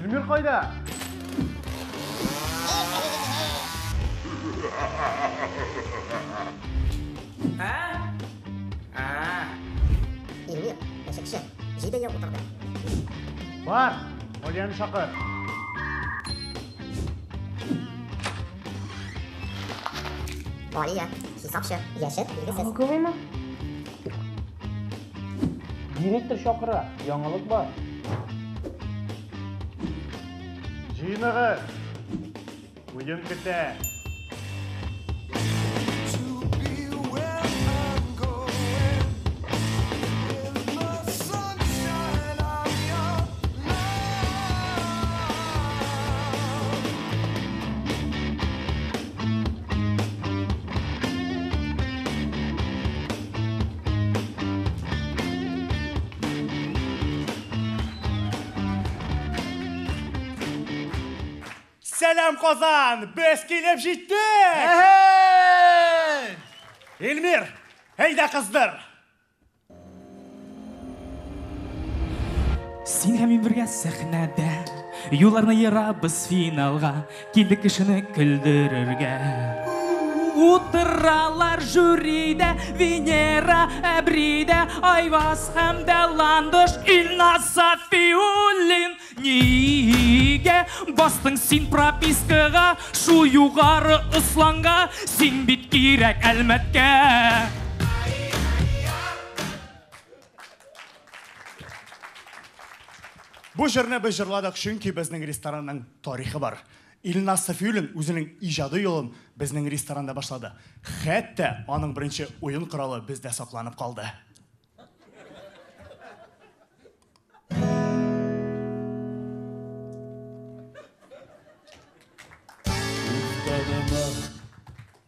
Speaker 6: Илмир кайда?
Speaker 5: Ә? Ә.
Speaker 26: Илмир, пешекче, 7 ел утырды.
Speaker 6: Бар, Алияне чакыр.
Speaker 26: Алия, хисапчы, яше билгесез.
Speaker 25: Налоговыймы? Директор чакыра, яңалык бар.
Speaker 6: Җыеныгыз! Уен көтә! Сәлам, Казан! Без килеп җиттек! Эльмир, әйдә кыздыр!
Speaker 2: Син һәм мин бергә сәхнәдә Юлларны ерабыз финалга Килдек кешене көлдерергә Утыралар жюрида Венера, Әбридә, Айваз һәм дә Ландыш, Илназ Сафиуллин. Нигә бастың син пропискага шул югары Осланга? Син бит кирәк Әлмәткә.
Speaker 6: Бу җырны без җырладык, чөнки безнең ресторанның тарихы бар. Илназ Сафиуллин үзенең иҗади юлын безнең ресторанда башлады. Хәтта аның беренче уен коралы бездә сакланып калды.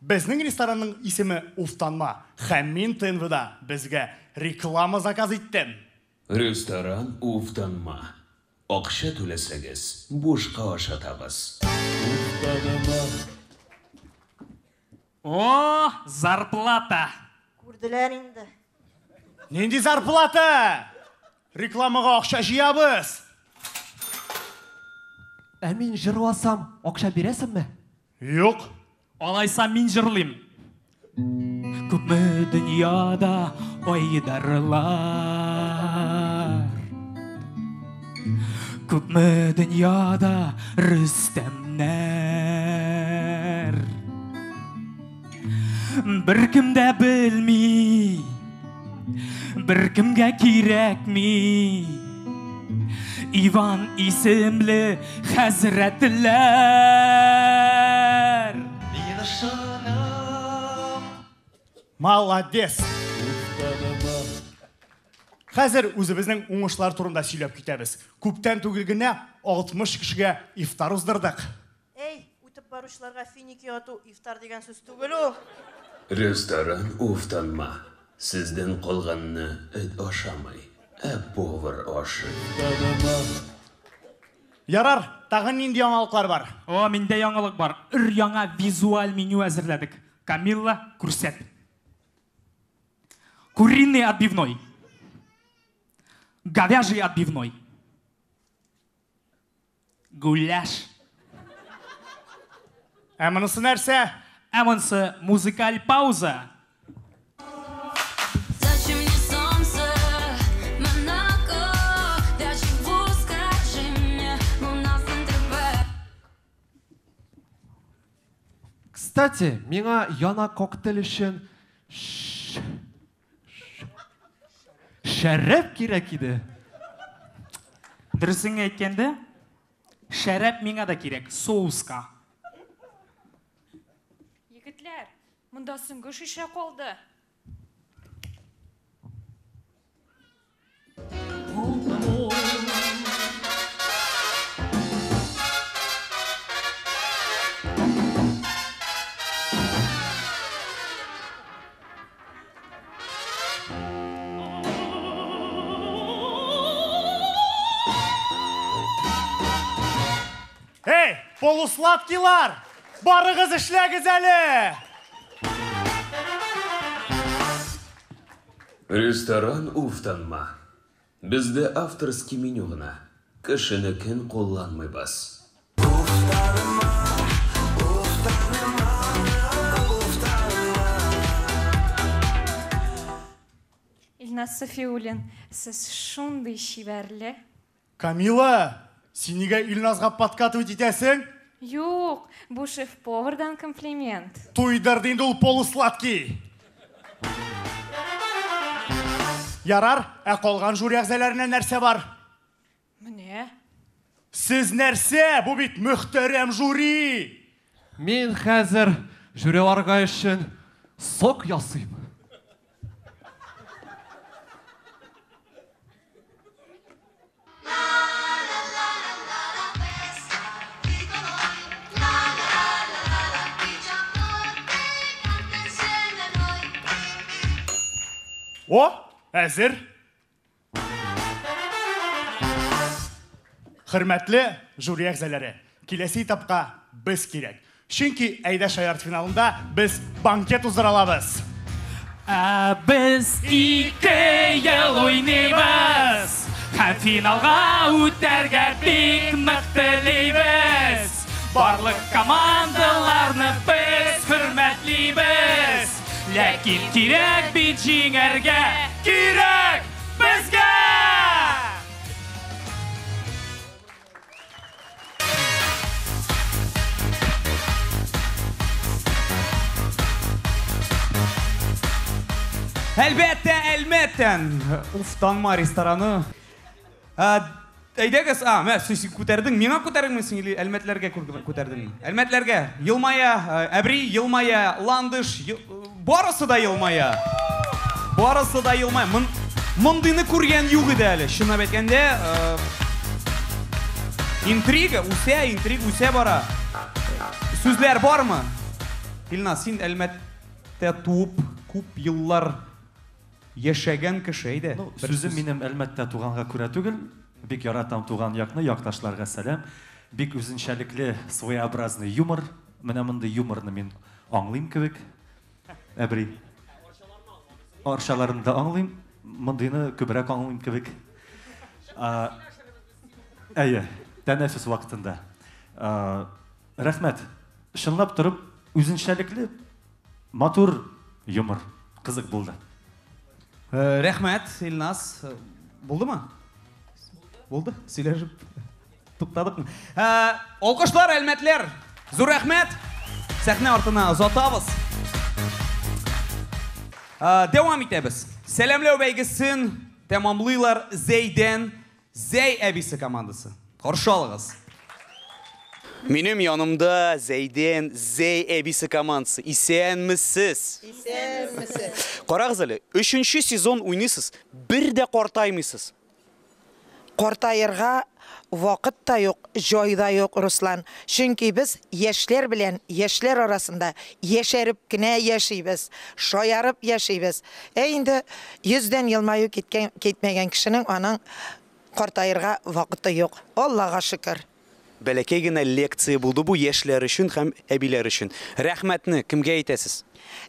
Speaker 6: Безнең ресторанның исеме Уфтанма. Һәм мин ТНВда безгә реклама заказ иттем.
Speaker 1: Ресторан Уфтанма. Акча түләсәгез, бушка ашатабыз.
Speaker 2: О, зарплата!
Speaker 4: Күрделәр инде.
Speaker 6: Нинди зарплата? Рекламага акча җыябыз.
Speaker 19: Ә мин җырласам, акча бирәсеңме?
Speaker 6: Юк.
Speaker 2: Алайса мин җырлыйм. Күпме дөньяда айдарлар, Күпме дөньяда Рөстәмнәр. Беркем дә белми, беркемгә кирәкми. Иван исемле хәзрәтләр.
Speaker 17: Мин ышанам.
Speaker 6: Молодец! Хәзер үзебезнең уңышлар турында сөйләп китәбез. Күптән түгел генә 60 кешегә ифтар уздырдык.
Speaker 4: Әй, үтеп баручыларга финики ату ифтар дигән сүз түгел ул.
Speaker 1: Ресторан Уфтанма. Сездән калганны эт ашамый, ә повар ашый.
Speaker 6: Ярар, тагын нинди яңалыклар бар?
Speaker 2: О, миндә яңалык бар. Өр-яңа визуаль меню әзерләдек. Камилла, күрсәт. Куриный отбивной. Говяжий отбивной. Гуляш.
Speaker 6: Ә монысы нәрсә?
Speaker 2: Ә монысы музыкаль пауза.
Speaker 23: Зачем мне солнце, Монако? Для чего, скажи мне, луна Сент-Тропе?
Speaker 19: Кстати, миңа яна коктейль өчен шәраб кирәк иде.
Speaker 2: Дөресен әйткәндә, шәраб миңа да кирәк, соуска.
Speaker 13: Егетләр, монда соңгы шешә калды.
Speaker 6: Эй, полусладкилар! Барыгыз эшләгез әле!
Speaker 1: Ресторан Уфтанма. Бездә авторский меню гына. Кешенекен кулланмыйбыз.
Speaker 13: Илназ Сафиуллин, сез шундый чибәрле.
Speaker 6: Камила, син нигә Илназга подкатывать итәсең?
Speaker 13: Юк, бу шеф-повардан комплимент.
Speaker 6: Туйдырды инде ул полусладкий. Ярар, ә калган жюри әгъзаларына нәрсә бар?
Speaker 13: Менә.
Speaker 6: Сез нәрсә? Бу бит мөхтәрәм жюри!
Speaker 19: Мин хәзер жюриларга өчен сок ясыйм.
Speaker 6: О, әзер. Хөрмәтле жюри әгъзалары, киләсе этапка без кирәк. Чөнки Әйдә шаярт финалында без банкет уздыра алабыз.
Speaker 5: Ә без 2 ел уйныйбыз, һәм финалга үтәргә бик нык телибез. Барлык командаларны без хөрмәтлибез. Ләкин кирәк бит җиңәргә, кирәк безгә!
Speaker 2: Әлбәттә, Әлмәттән Уфтанма рестораны. Әйдәгез, мә, син күтәрдең, миңа күтәрдеңме син или Әлмәтләргә күтәрдеңме? Әлмәтләргә елмая, Әбри елмая, Ландыш, барысы да елмая. Барысы да елмая. Мондыйны күргән юк иде әле. Чынлап әйткәндә, интрига үсә, интрига үсә бара. Сүзләр бармы? Илназ, син Әлмәттә туып, күп еллар яшәгән кеше, әйдә.
Speaker 10: Ну, сүзем минем Әлмәттә туганга күрә түгел. Бик яратам туган якны, якташларга сәлам. Бик үзенчәлекле, своеобразный юмор. Менә мондый юморны мин аңлыйм кебек. Әбри. Арчаларын да аңлыйм, мондыйны күбрәк аңлыйм кебек. Әйе, тәнәфес вакытында. Рәхмәт. Чынлап торып, үзенчәлекле, матур юмор. Кызык булды.
Speaker 2: Рәхмәт, Илназ. Булдымы? Булды? Сөйләшеп туктадыкмы? Алкышлар, әлмәтләр! Зур рәхмәт! Сәхнә артына озатабыз. Дәвам итәбез. Сәламләү бәйгесен тәмамлыйлар Зәйдән Зәй әбисе командасы. Каршы алыгыз. Минем янымда Зәйдән Зәй әбисе командасы. Исәнмесез?
Speaker 3: Исәнмесез.
Speaker 2: Карагыз әле, 3-нче сезон уйныйсыз, бер дә картаймыйсыз.
Speaker 3: Картаерга вакыт та юк, җай да юк, Руслан. Чөнки без яшьләр белән яшьләр арасында яшәреп кенә яшибез, шаярып яшибез. Ә инде йөздән елмаю киткән, китмәгән кешенең аның картаерга вакыты юк. Аллага шөкер.
Speaker 2: Бәләкәй генә лекция булды бу яшьләр өчен һәм әбиләр өчен. Рәхмәтне кемгә әйтәсез?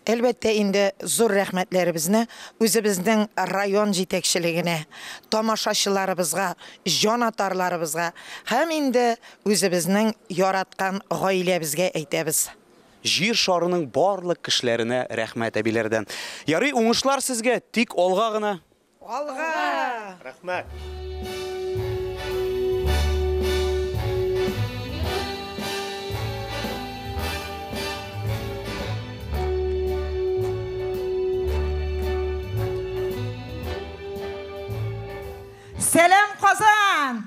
Speaker 3: Әлбәттә инде зур рәхмәтләребезне үзебезнең район җитәкчелегенә, тамашачыларыбызга, җанатарларыбызга һәм инде үзебезнең яраткан гаиләбезгә әйтәбез.
Speaker 2: Җир шарының барлык кешеләренә рәхмәт әбиләрдән. Ярый, уңышлар сезгә, тик алга гына.
Speaker 3: Алга!
Speaker 6: Рәхмәт!
Speaker 3: Сәлам, Казан!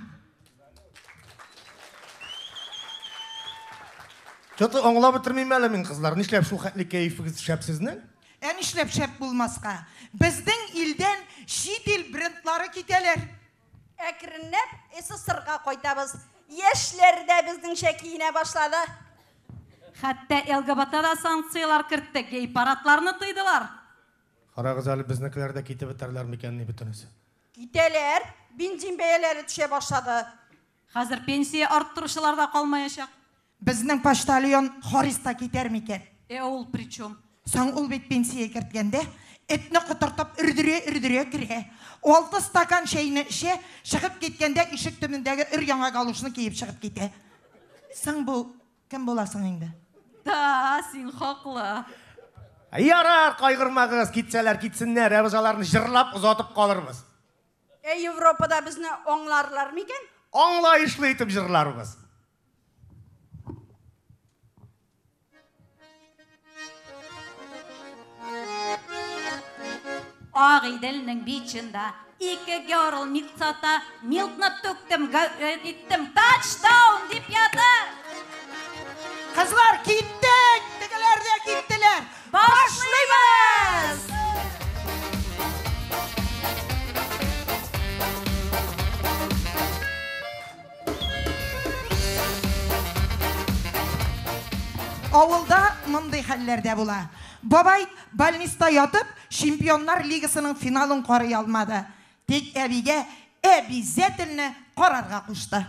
Speaker 7: Чё-то аңлап бетермим әле мин, кызлар. Нишләп шул хәтле кәефегез шәп сезнең?
Speaker 3: Ә нишләп шәп булмаска? Безнең илдән чит ил брендлары китәләр.
Speaker 4: Әкренләп СССРга кайтабыз. Яшьләр дә безнеңчә киенә башлады.
Speaker 23: Хәтта ЛГБТ да санкцияләр кертте, гей-парадларны тыйдылар.
Speaker 7: Карагыз әле, безнекеләр дә китеп бетәрләр микән ни бөтенесе?
Speaker 4: Китәләр, бензин бәяләре төшә башлады.
Speaker 23: Хәзер пенсия арттыручылар да калмаячак.
Speaker 3: Безнең почтальон Харис та китәр микән?
Speaker 23: Ул причем?
Speaker 3: Соң ул бит пенсия керткәндә, этне котыртып өрдерә-өрдерә керә. 6 стакан чәйне эчә, чыгып киткәндә ишек төбендәге өр яңа галушны киеп чыгып китә. Соң бу кем буласың инде?
Speaker 23: Да, син хаклы.
Speaker 7: Ярар, кайгырмагыз, китсәләр китсеннәр, ә без аларны җырлап озатып калырбыз.
Speaker 4: Ә Европада безне аңларлар микән?
Speaker 7: Аңлаешлы итеп җырларбыз.
Speaker 8: Агыйделнең бичында ике герл милк сата, милкны түктем, иттем, тачдаун дип ята.
Speaker 3: Кызлар, киттек! Тегеләр дә киттеләр.
Speaker 8: Башлыйбыз!
Speaker 3: Авылда мондый хәлләр дә була. Бабай больниста ятып, Чемпионнар лигасының финалын карый алмады. Тик әбигә обязательно карарга кушты.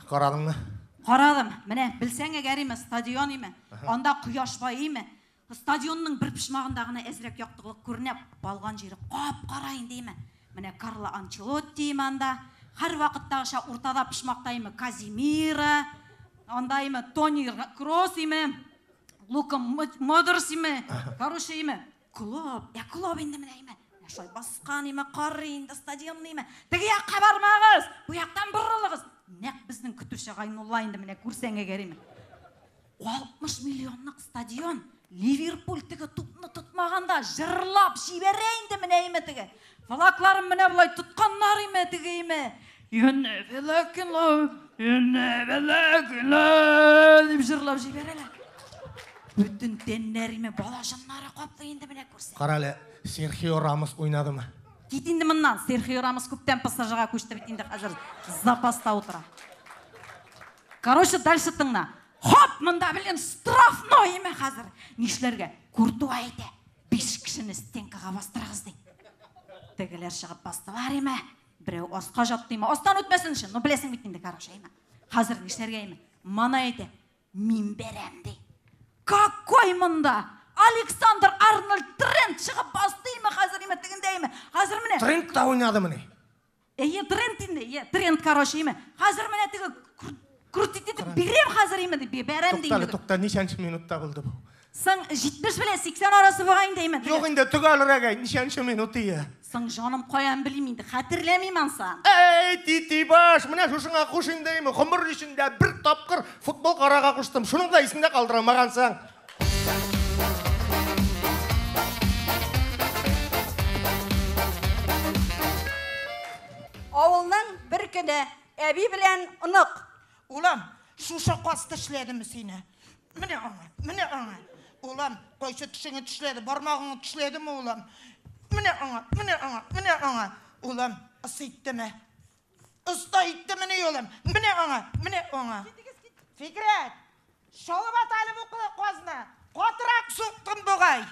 Speaker 7: Карадыңмы?
Speaker 8: Карадым. Менә белсәң әгәр име, стадион име, анда кояш байыймы? Стадионның бер почмагында гына әзрәк яктылык күренә, калган җире кап-кара инде име. Менә Карло Анчелотти име анда, һәрвакыттагыча уртада почмакта име Казимира, анда име Тони Кросс име, Лука Модрич име, короче име, Клоп, я Клоп инде менә име. Менә шулай баскан име, карый инде стадионны име. Теге якка бармагыз, бу яктан борылыгыз. Нәкъ безнең көтүче Гайнулла инде менә күрсәң әгәр име. 60 миллионлык стадион, Ливерпуль теге тупны тотмаганда җырлап җибәрә инде менә име теге. Флагларын менә болай тотканнар име теге име. You never look in love, you never look in love дип җырлап җибәрәләр. Бөтен тәннәр име, бала җаннары каплый инде менә күрсәң.
Speaker 7: Кара әле, Серхио Рамос уйнадымы?
Speaker 8: Кит инде моннан, Серхио Рамос күптән ПСЖга күчте бит инде, хәзер запаста утыра. Короче, дальше тыңла. Хоп, монда белән штрафной име хәзер. Нишләргә? Куртуа әйтә, 5 кешене стенкага бастырыгыз ди. Тегеләр чыгып бастылар име? Берәү аска жатты име? Астан үтмәсен өчен. Ну, беләсең бит инде, короче, име. Хәзер нишләргә име? Мана әйтә, мин бәрәм ди. Какой монда? Александр Арнольд Трент чыгып басты име хәзер име тегендә име? Хәзер менә.
Speaker 7: Трент та уйнадымыни?
Speaker 8: Әйе, Трент инде, әйе, Трент, короче, име. Хәзер менә теге крутить итеп бирәм хәзер име дип, бәрәм ди.
Speaker 7: Тукта әле, тукта, ничәнче минутта булды бу?
Speaker 8: Соң 70 белән 80 арасы бугай инде име.
Speaker 7: Юк инде, төгәлрәк әйт, ничәнче минут ие?
Speaker 8: Соң җаным каян белим инде, хәтерләмим ансын.
Speaker 7: Әй, тити баш, менә шушыңа куш инде име. Гомер эчендә бер тапкыр футбол карарга куштым. Шуның да исеңдә калдыра алмагансың.
Speaker 4: Авылның бер көне әби белән онык.
Speaker 3: Улым, шушы каз тешләдеме сине? Менә аңа, менә аңа. Улым, кайсы тешеңе тешләде, бармагыңны тешләдеме, улым? Менә аңа, менә аңа, менә аңа. Улым, ыс иттеме? Оста иттемени, улым? Менә аңа, менә аңа. Фикрәт, чалып ат әле бу казны. Катырак суктым бугай.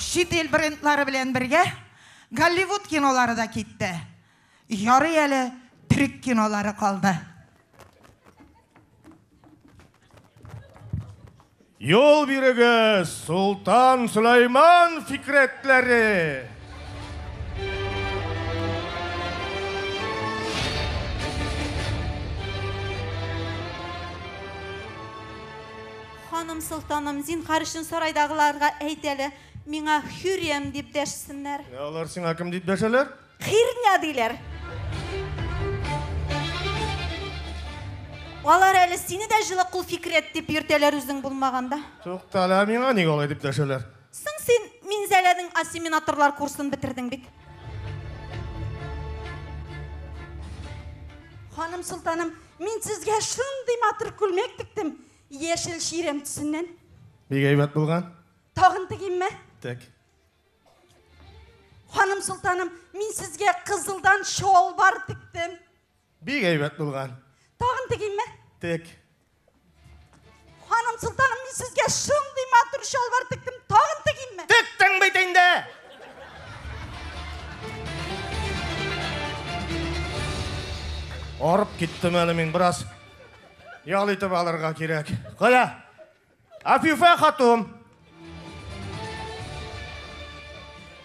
Speaker 3: Чит ил брендлары белән бергә Голливуд кинолары да китте. Ярый әле төрек кинолары калды.
Speaker 7: Юл бирегез, Солтан Сөләйман Фикрәтләре!
Speaker 4: Ханым солтаным, зинһар өчен сарайдагыларга әйт әле, миңа Хюррем дип дәшсеннәр.
Speaker 7: Ә алар сиңа кем дип дәшәләр?
Speaker 4: Херня диләр. Алар әле сине дә җылы кул Фикрәт дип йөртәләр үзең булмаганда.
Speaker 7: Тукта әле, ә миңа нигә алай дип дәшәләр?
Speaker 4: Соң син Минзәләнең ассиминаторлар курсын бетердең бит. Ханым солтаным, мин сезгә шундый матур күлмәк тектем, яшел чирәм төсеннән.
Speaker 7: Бик әйбәт булган.
Speaker 4: Тагын тегимме?
Speaker 7: Тек.
Speaker 4: Ханым солтаным, мин сезгә кызылдан чалбар тектем.
Speaker 7: Бик әйбәт булган.
Speaker 4: Тагын тегимме?
Speaker 7: Тек.
Speaker 4: Ханым солтаным, мин сезгә шундый матур чалбар тектем, тагын тегимме?
Speaker 7: Тектең бит инде! Арып киттем әле мин бераз. Ял итеп алырга кирәк. Кая? Афифә хатун.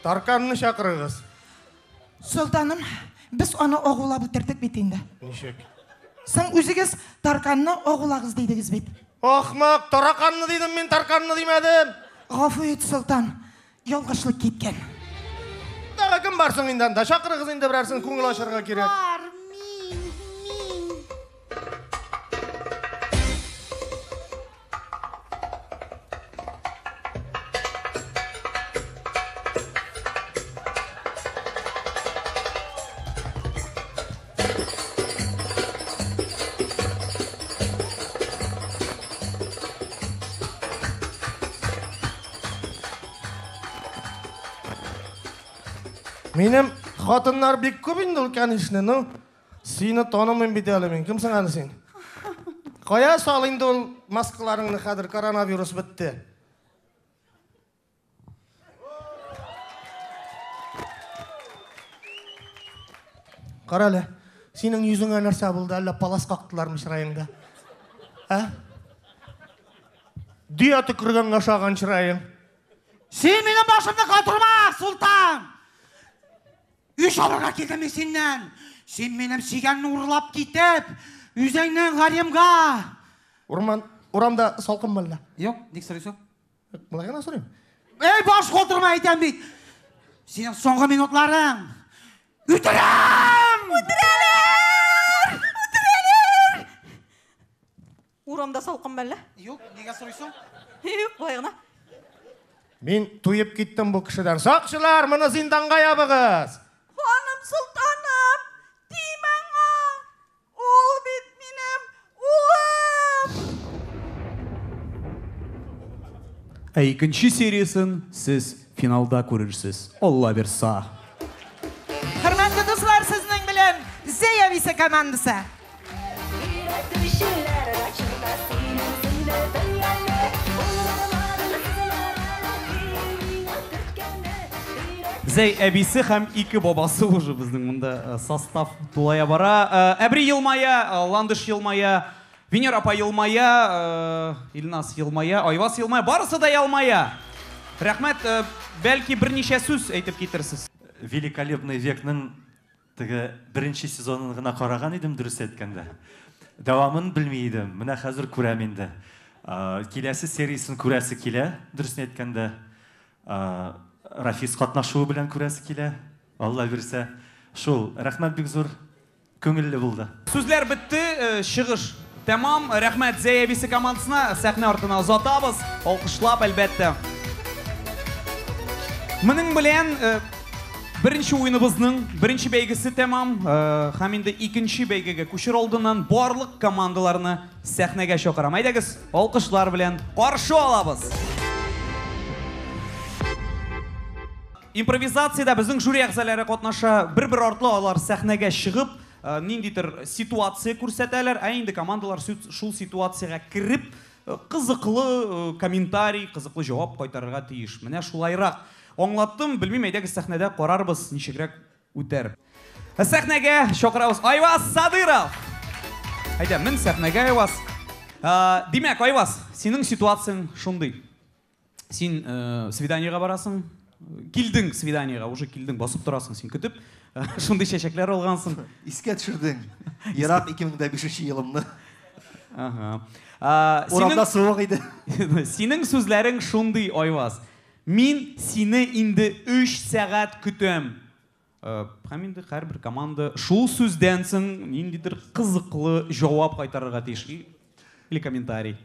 Speaker 7: Тарканны чакырыгыз.
Speaker 3: Солтаным, без аны агулап үтердек бит инде.
Speaker 7: Ничек?
Speaker 3: Соң үзегез Тарканны агулагыз дидегез бит.
Speaker 7: Ахмак, тараканны дидем мин, Тарканны димәдем.
Speaker 3: Гафу ит, Солтан, ялгышлык киткән.
Speaker 7: Тагы кем бар соң инде анда? Чакырыгыз инде берәрсен, күңел ачарга кирәк.
Speaker 4: Бар, мин, мин.
Speaker 7: Минем хатыннар бик күп инде ул, конечно, ну. Сине танымыйм бит әле мин. Кемсең әле син? Кая сал инде ул маскаларыңны хәзер, коронавирус бетте. Кара әле, синең йөзеңә нәрсә булды? Әллә палас кактылармы чыраеңда? Ә? Дөя төкергәнгә ошаган чыраең.
Speaker 9: Син минем башымны катырма, Султан! Үч алырга килдем мин синнән. Син минем сөйгәнне урлап китеп, үзеңнең гаремга.
Speaker 7: Урман, урамда салкынмы әллә?
Speaker 9: Юк, ник сорыйсың?
Speaker 7: Болай гына сорыйм.
Speaker 9: Эй, баш катырма әйтәм бит. Синең соңгы минутларың. Үтерәм!
Speaker 4: Үтерәләр! Үтерәләр! Урамда салкынмы әллә?
Speaker 9: Юк, нигә сорыйсың?
Speaker 4: Юк, болай гына.
Speaker 7: Мин туеп киттем бу кешедән. Сакчылар, моны зинданга ябыгыз!
Speaker 4: Ханым солтаным, тимә аңа! Ул бит минем улым!
Speaker 2: Ә икенче сериясен сез финалда күрерсез, Алла бирса.
Speaker 3: Хөрмәтле дуслар, сезнең белән Зәй әбисе командасы.
Speaker 2: Зәй әбисе һәм ике бабасы уже безнең монда состав тулая бара. Әбри елмая, Ландыш елмая, Венера апа елмая, Илназ елмая, Айваз елмая, барысы да елмая. Рәхмәт, бәлки берничә сүз әйтеп китерсез.
Speaker 10: Великолепный векның теге беренче сезонын гына караган идем, дөрес әйткәндә. Дәвамын белми идем. Менә хәзер күрәм инде. Киләсе сериясен күрәсе килә, дөресен әйткәндә. Рафис катнашуы белән күрәсе килә. Алла бирсә. Шул, рәхмәт бик зур. Күңелле булды.
Speaker 2: Сүзләр бетте, чыгыш тәмам. Рәхмәт Зәй әбисе командасына. Сәхнә артына озатабыз. Алкышлап, әлбәттә. Моның белән беренче уеныбызның беренче бәйгесе тәмам. Һәм инде икенче бәйгегә күчер алдыннан барлык командаларны сәхнәгә чакырам. Әйдәгез, алкышлар белән каршы алабыз. Импровизациядә безнең жюри әгъзалары катнаша. Бер-бер артлы алар сәхнәгә чыгып, ниндидер ситуация күрсәтәләр, ә инде командалар шул ситуациягә кереп, кызыклы комментарий, кызыклы җавап кайтарырга тиеш. Менә шулайрак аңлаттым, белмим, әйдәгез сәхнәдә карарбыз, ничегрәк үтәр. Сәхнәгә чакырабыз Айваз Садыров. Әйдә, мен сәхнәгә, Айваз. Димәк, Айваз, синең ситуацияң шундый. Син свиданиега барасың, килдең свиданиега, уже килдең, басып торасың син көтеп. Шундый чәчәкләр алгансың.
Speaker 11: Искә төшердең. Ерак 2005 елымны.
Speaker 2: Ага.
Speaker 11: Урамда суык иде.
Speaker 2: Синең сүзләрең шундый, Айваз. Мин сине инде 3 сәгать көтәм. Һәм инде һәрбер команда шул сүздән соң ниндидер кызыклы җавап кайтарырга тиеш. Или комментарий.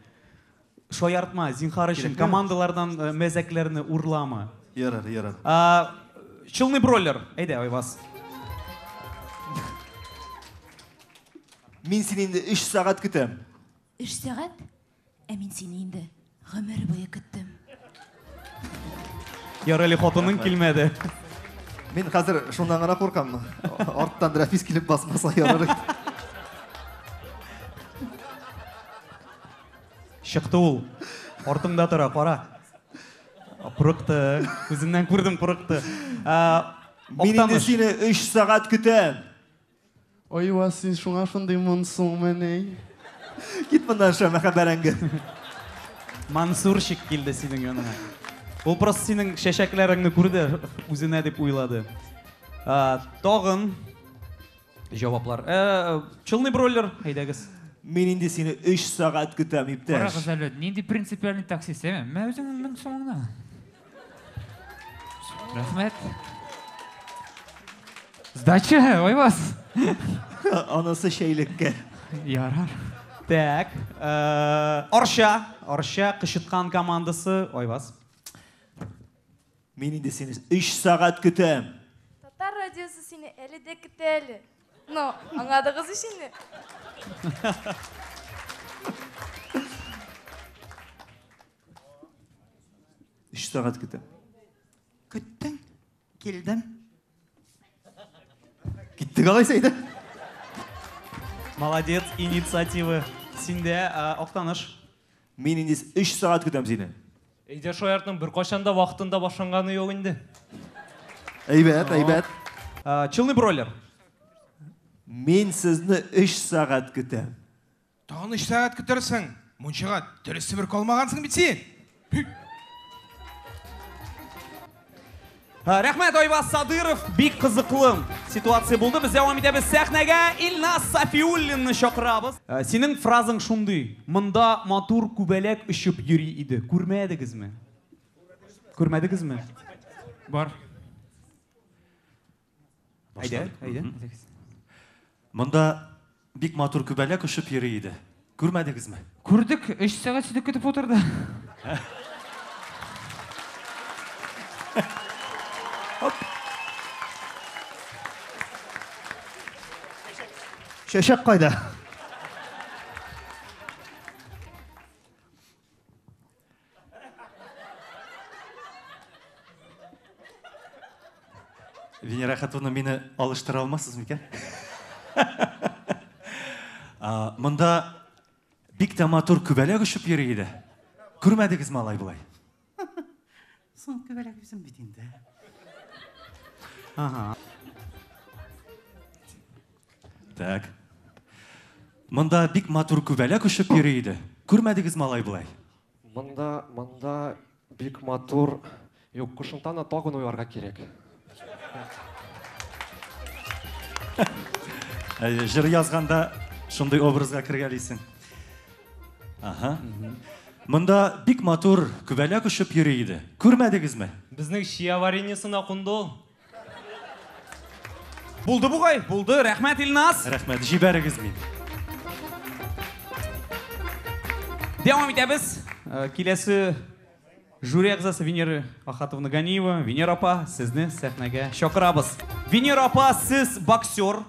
Speaker 2: Шаяртма, зинһар өчен, командалардан мәзәкләрне урлама.
Speaker 11: Ярар, ярар.
Speaker 2: Челны бройлер. Әйдә, Айваз.
Speaker 11: Мин сине инде 3 сәгать көтәм.
Speaker 16: 3 сәгать? Ә мин сине инде гомер буе көттем.
Speaker 2: Ярар әле хатының килмәде.
Speaker 11: Мин хәзер шуннан гына куркам. Арттан Рафис килеп басмаса ярар.
Speaker 2: Чыкты ул. Артыңда тора, кара. Курыкты. Күзеннән күрдем, курыкты.
Speaker 11: Мин инде сине 3 сәгать көтәм.
Speaker 12: Айваз, син шуңа шундый монсыңмыни?
Speaker 11: Кит моннан, шәмәхә бәрәңге.
Speaker 2: Мансурчик килде синең яныңа. Ул просто синең чәчәкләреңне күрде, үзенә дип уйлады. Тагын җаваплар. Челны бройлер, әйдәгез.
Speaker 11: Мин инде сине 3 сәгать көтәм, иптәш.
Speaker 18: Карагыз әле, нинди принципиальный таксист, әйме? Мә үзеңнең мең сумыңны. Рәхмәт. Сдача, Айваз.
Speaker 11: Анысы чәйлеккә.
Speaker 18: Ярар.
Speaker 2: Так, Арча, Арча Кычыткан командасы, Айваз.
Speaker 11: Мин инде сине 3 сәгать көтәм.
Speaker 14: Татар радиосы сине әле дә көтә әле. Но, аңладыгыз ич инде.
Speaker 11: 3 сәгать көтәм.
Speaker 9: Көттең, килдем.
Speaker 11: Киттек алайса, әйдә.
Speaker 2: Молодец, инициатива синдә, Актаныш.
Speaker 15: Мин инде 3 сәгать көтәм сине.
Speaker 5: Әйдә шаяртның беркайчан да вакытында башланганы юк инде.
Speaker 11: Әйбәт, әйбәт.
Speaker 2: Челны бройлер.
Speaker 15: Мин сезне 3 сәгать көтәм.
Speaker 20: Тагын 3 сәгать көтәрсең. Мунчага дөрес себерке алмагансың бит син.
Speaker 2: Рәхмәт, Айваз Садыров, бик кызыклы ситуация булды. Без дәвам итәбез. Сәхнәгә Илназ Сафиуллинны чакырабыз. Синең фразаң шундый: монда матур күбәләк очып йөри иде. Күрмәдегезме? Күрмәдегезме?
Speaker 20: Бар.
Speaker 2: Әйдә, әйдә.
Speaker 10: Монда бик матур күбәләк очып йөри иде. Күрмәдегезме?
Speaker 18: Күрдек, 3 сәгать сине көтеп утырды.
Speaker 11: Чәчәк кайда?
Speaker 10: Венера Хатуна, мине алыштыра алмассыз микән? Монда бик тә матур күбәләк очып йөри иде. Күрмәдегезме алай болай?
Speaker 9: Соң күбәләк үзем бит инде.
Speaker 2: Ага.
Speaker 10: Так. Монда бик матур күбәләк очып йөри иде. Күрмәдегезме алай болай?
Speaker 19: Монда, монда бик матур. Юк, кушымтаны тагын уйларга кирәк.
Speaker 10: Әйе, җыр язганда шундый образга кергәлисең. Ага. Монда бик матур күбәләк очып йөри иде. Күрмәдегезме?
Speaker 5: Безнең чия вареньесына кунды ул.
Speaker 2: Булды бугай, булды. Рәхмәт, Илназ.
Speaker 10: Рәхмәт, җибәрегез мине.
Speaker 2: Дәвам итәбез. Киләсе жюри әгъзасы Венера Ахатовна Ганиева. Венера апа, сезне сәхнәгә чакырабыз. Венера апа, сез боксер,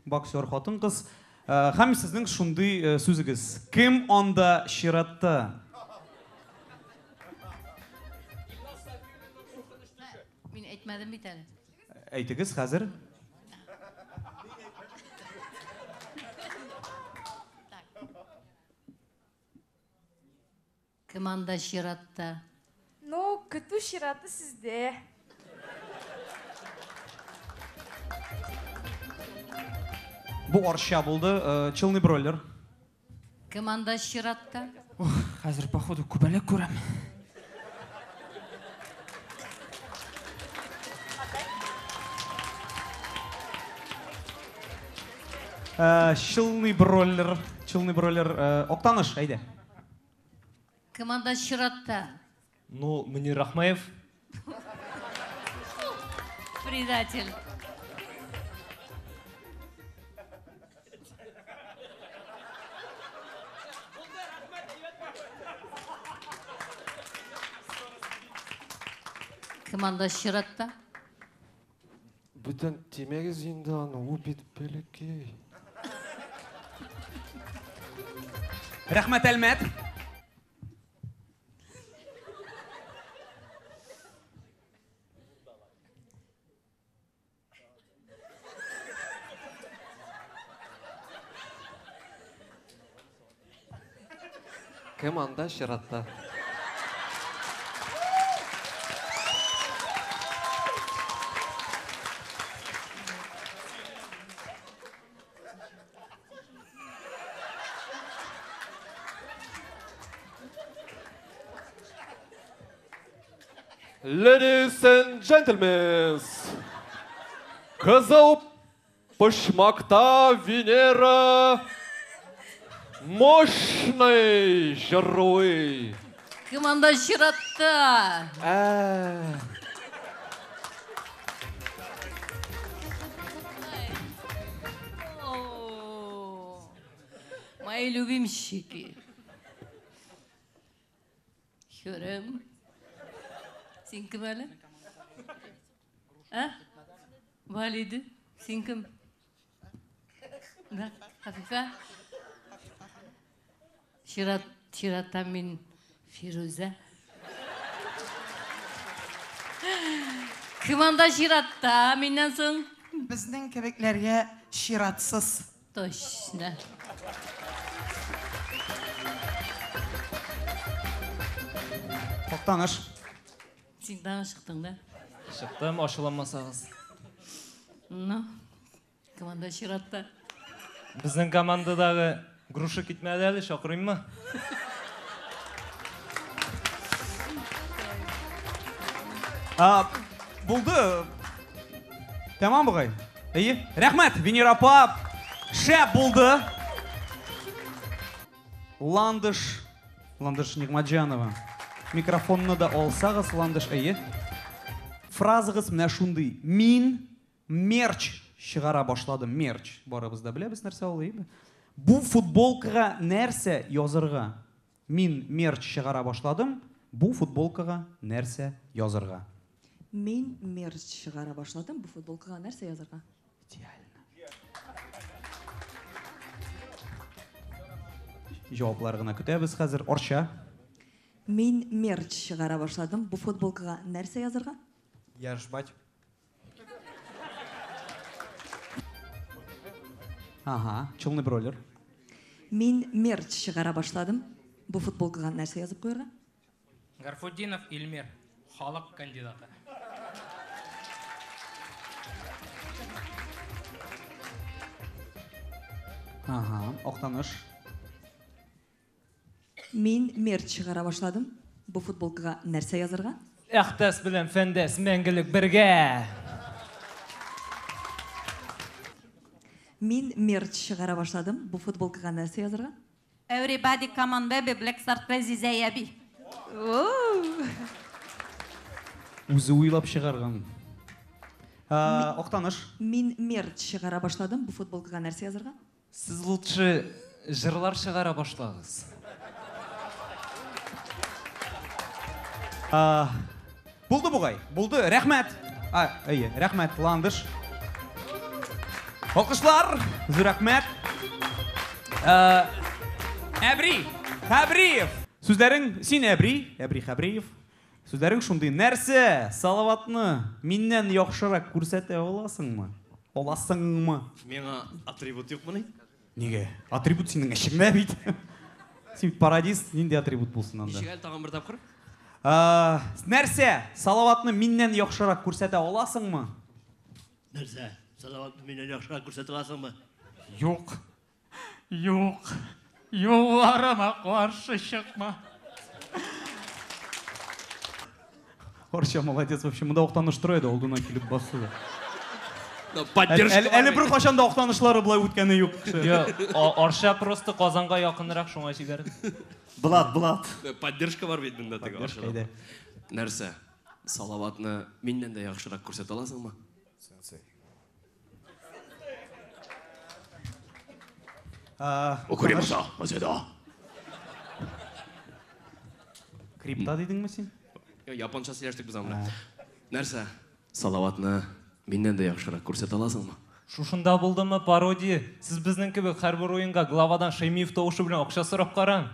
Speaker 2: боксер хатын-кыз. Һәм сезнең шундый сүзегез. Кем анда чиратта?
Speaker 23: Мин әйтмәдем бит әле.
Speaker 2: Әйтегез хәзер.
Speaker 23: Кем анда чиратта?
Speaker 14: Ну, көтү чираты сездә.
Speaker 2: Бу Арча булды, Челны бройлер.
Speaker 23: Кем анда чиратта?
Speaker 18: Ох, хәзер походу күбәләк күрәм.
Speaker 2: Челны бройлер, Челны бройлер, Актаныш, әйдә.
Speaker 23: Кем анда чиратта?
Speaker 5: Ну, Мөнир Рахмаев.
Speaker 23: Предатель. Кем анда чиратта?
Speaker 19: Бүтән тимәгез инде аны, ул бит бәләкәй.
Speaker 2: Рәхмәт, Әлмәт.
Speaker 19: Кем анда чиратта?
Speaker 21: Ladies and gentlemen, кызыл почмакта Венера мощный җырлый.
Speaker 23: Кем анда чиратта? Мои любимчики. Хөрем. Син кем әле? Ә? Валиде, син кем? Да, Хафифә. Чират, чиратта мин Фирүзә. Кем анда чиратта миннән соң?
Speaker 3: Безнең кебекләргә чиратсыз.
Speaker 23: Точно.
Speaker 2: Актаныш.
Speaker 23: Син тагын чыктың да?
Speaker 18: Чыктым, ачуланмасагыз.
Speaker 23: Ну, команда чиратта.
Speaker 18: Безнең командадагы груша китмәде әле, чакырыйммы?
Speaker 2: Булды. Тәмам бугай. Әйе. Рәхмәт, Венера апа. Шәп булды. Ландыш, Ландыш Нигматҗанова. Микрофонны да алсагыз, Ландыш, әйе. Фразагыз менә шундый. Мин мерч чыгара башладым. Мерч. Барыбыз да беләбез нәрсә ул, әйеме? Бу футболкага нәрсә язырга? Мин мерч чыгара башладым. Бу футболкага нәрсә язырга?
Speaker 23: Мин мерч чыгара башладым. Бу футболкага нәрсә язырга?
Speaker 2: Идеально. Җаваплар гына көтәбез хәзер. Арча.
Speaker 23: Мин мерч чыгара башладым. Бу футболкага нәрсә язырга?
Speaker 1: Яшбать.
Speaker 2: Ага, Челны бройлер.
Speaker 23: Мин мерч чыгара башладым. Бу футболкага нәрсә язып куярга?
Speaker 17: Гарфутдинов Илмир, халык кандидаты.
Speaker 2: Ага, Актаныш.
Speaker 23: Мин мерч чыгара башладым. Бу футболкага нәрсә язырга?
Speaker 18: Әхтәс белән Фәндәс мәңгелек бергә.
Speaker 23: Мин мерч чыгара башладым. Бу футболкага нәрсә язырга?
Speaker 8: Everybody come on baby, Black Star Crazy Зәяби.
Speaker 2: Үзе уйлап чыгарган. Актаныш.
Speaker 23: Мин мерч чыгара башладым. Бу футболкага нәрсә язырга?
Speaker 18: Сез лучше җырлар чыгара башлагыз.
Speaker 2: Булды бугай, булды. Рәхмәт. Әйе, рәхмәт, Ландыш. Алкышлар, зур рәхмәт. Әбри Хәбриев. Сүзләрең син Әбри, Әбри Хәбриев. Сүзләрең шундый. Нәрсә, Салаватны миннән яхшырак күрсәтә аласыңмы? Аласыңмы?
Speaker 1: Миңа атрибут юкмыни?
Speaker 2: Нигә? Атрибут синең эчеңдә бит. Син пародист, нинди атрибут булсын анда?
Speaker 1: Ничек әле тагын бер тапкыр?
Speaker 2: Нәрсә, Салаватны миннән яхшырак күрсәтә аласыңмы?
Speaker 1: Нәрсә, Салаватны миннән яхшырак күрсәтә аласыңмы?
Speaker 17: Юк. Юк. Юлларыма каршы чыкма.
Speaker 2: Арча молодец вообще. Монда Актаныш тора иде, алдына килеп басты.
Speaker 1: Поддержка.
Speaker 2: Әле бер кашан да Актанышлары болай үткәне юк.
Speaker 18: Арча просто Казанга якынрак, шуңа җибәрде.
Speaker 11: Блат, блат.
Speaker 1: Поддержка бар бит монда теге Арчада. Нәрсә? Салаватны миннән дә яхшырак күрсәтә аласыңмы?
Speaker 11: Сенсей.
Speaker 1: Укуримаса, мазеда.
Speaker 2: Крипта дидеңме син?
Speaker 1: Японча сөйләштек без аны. Нәрсә? Салаватны миннән дә яхшырак күрсәтә аласыңмы?
Speaker 18: Шушында булдымы пародия? Сез безнең кебек һәрбер уенга главадан Шәймиев тавышы белән акча сорап караң.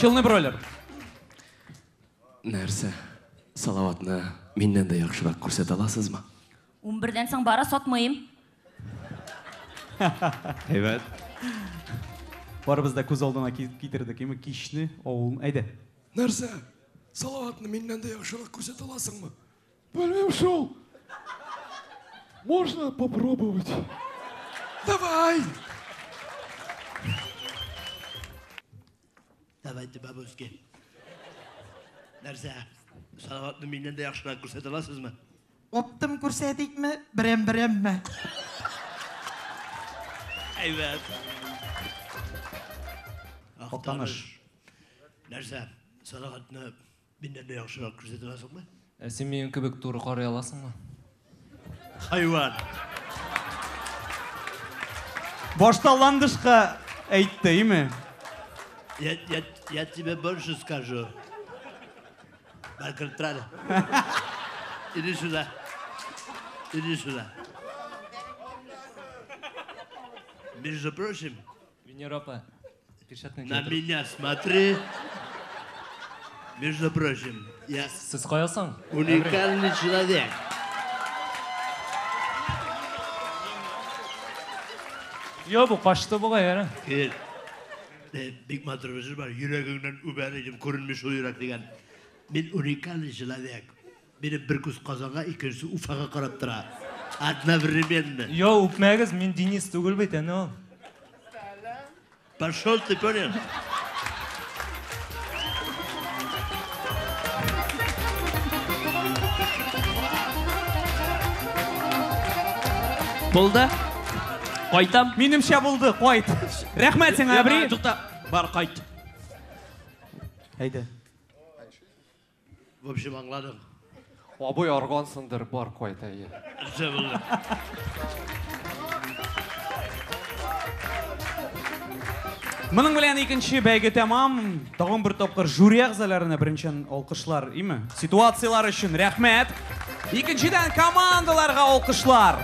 Speaker 2: Челны бройлер.
Speaker 1: Нәрсә? Салаватны миннән дә яхшырак күрсәтә аласызмы?
Speaker 16: 11-дән соң бара сатмыйм.
Speaker 1: Әйбәт.
Speaker 2: Барыбыз да күз алдына китердек, име кичне авыл. Әйдә.
Speaker 1: Нәрсә? Салаватны миннән дә яхшырак күрсәтә аласыңмы?
Speaker 21: Белмим шул. Можно попробовать?
Speaker 1: Давай!
Speaker 22: Давайте, бабушки. Нәрсә? Салаватны миннән дә яхшырак күрсәтә аласызмы?
Speaker 3: Оптым күрсәтикме, берәм-берәмме?
Speaker 22: Әйбәт.
Speaker 2: Актаныш.
Speaker 22: Нәрсә? Салаватны миннән дә яхшырак күрсәтә аласыңмы?
Speaker 18: Ә син минем кебек туры карый аласыңмы?
Speaker 22: Хайван.
Speaker 2: Башта Ландышка әйтте, име?
Speaker 22: Я тебе больше скажу. Баркартрада. Иди сюда. Иди сюда. Между прочим,
Speaker 18: Венера апа, перчатканы
Speaker 22: на меня смотри. Между прочим, я...
Speaker 18: Сез каясың?
Speaker 22: Уникальный человек.
Speaker 18: Йо, бу качты бугай, әнә.
Speaker 22: Кил. Бик матур бер сүз бар. Йөрәгеңнән үбәр идем, күренми шул йөрәк дигән. Мин уникальный человек. Минем бер күз Казанга, икенчесе Уфага карап тора. Одновременно.
Speaker 18: Йо, үпмәгез, мин Денис түгел бит, әнә ул.
Speaker 22: Пошел ты, понял?
Speaker 1: Булды? Кайтам?
Speaker 2: Минемчә булды, кайт. Рәхмәт сиңа, Әбри.
Speaker 1: Тукта, бар, кайт.
Speaker 2: Әйдә.
Speaker 22: В общем, аңладың.
Speaker 19: Абый аргансыңдыр, бар кайт, әйе.
Speaker 22: Все булды.
Speaker 2: Моның белән икенче бәйге тәмам. Тагын бер тапкыр жюри әгъзаларына беренчедән алкышлар, име? Ситуацияләр өчен рәхмәт. Икенчедән командаларга алкышлар.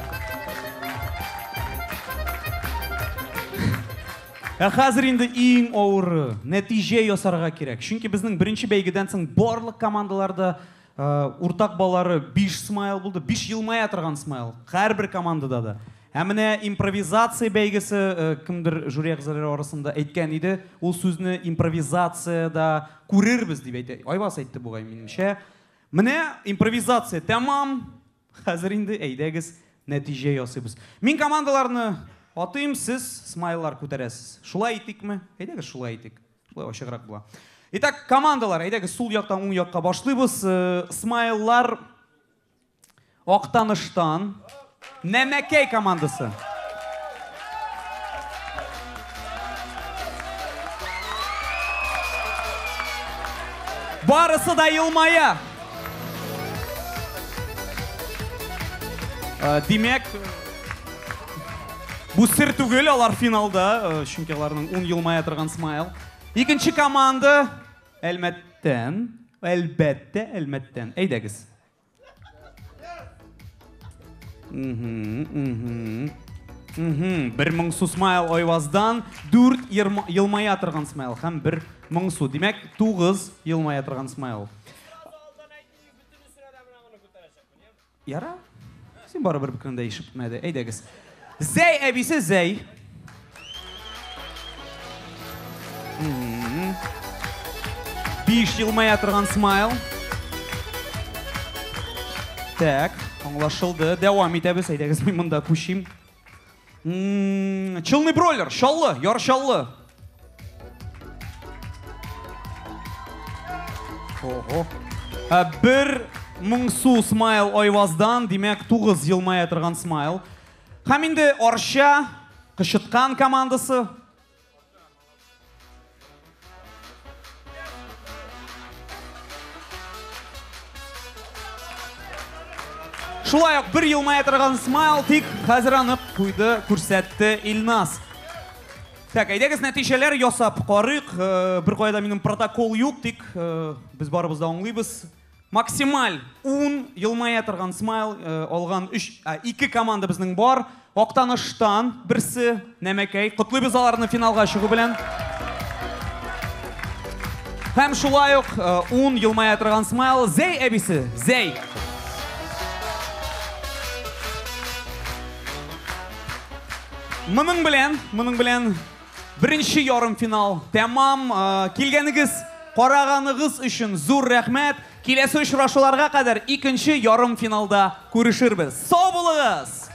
Speaker 2: Ә хәзер инде иң авыры, нәтиҗә ясарга кирәк. Чөнки безнең беренче бәйгедән соң барлык командаларда уртак баллары 5 смайл булды, 5 елмая торган смайл. Һәрбер командада да. Ә менә импровизация бәйгесе, кемдер жюри әгъзалары арасында әйткән иде, ул сүзне импровизациядә күрербез дип әйтә. Айваз әйтте бугай, минемчә. Менә импровизация тәмам. Хәзер инде әйдәгез нәтиҗә ясыйбыз. Мин командаларны атыйм, сез смайллар күтәрәсез. Шулай итикме? Әйдәгез шулай итик. Шулай ачыграк була. Итак, командалар, әйдәгез сул яктан уң якка башлыйбыз. Смайллар Актаныштан Нәмәкәй командасы. Барысы да елмая. Димәк, бу сер түгел, алар финалда, чөнки аларның 10 елмая торган смайл. Икенче команда Әлмәттән, әлбәттә, Әлмәттән. Әйдәгез. Бер моңсу смайл Айваздан, 4 елмая торган смайл һәм бер моңсу. Димәк, 9 елмая торган смайл. Яра? Син барыбер бер көндә ишетмәде. Әйдәгез. Зәй әбисе Зәй. 5 елмая торган смайл. Так, аңлашылды. Дәвам итәбез. Әйдәгез, мин монда күчим. Челный бройлер, Чаллы, Яр Чаллы. Ого. Бер моңсу смайл Айваздан, димәк, 9 елмая торган смайл. Һәм инде Арча, Кычыткан командасы. Шулай ук бер елмая торган смайл, тик хәзер аны куйды, күрсәтте Илназ. Так, әйдәгез нәтиҗәләр ясап карыйк. Бер кайда минем протокол юк, тик без барыбыз да аңлыйбыз. Максималь 10 елмая торган смайл алган 2 команда безнең бар. Актаныштан берсе Нәмәкәй. Котлыйбыз аларны финалга чыгу белән. Һәм шулай ук 10 елмая торган смайл Зәй әбисе, Зәй. Моның белән беренче ярымфинал тәмам. Килгәнегез, караганыгыз өчен зур рәхмәт. Киләсе очрашуларга кадәр икенче ярымфиналда күрешербез. Сау булыгыз!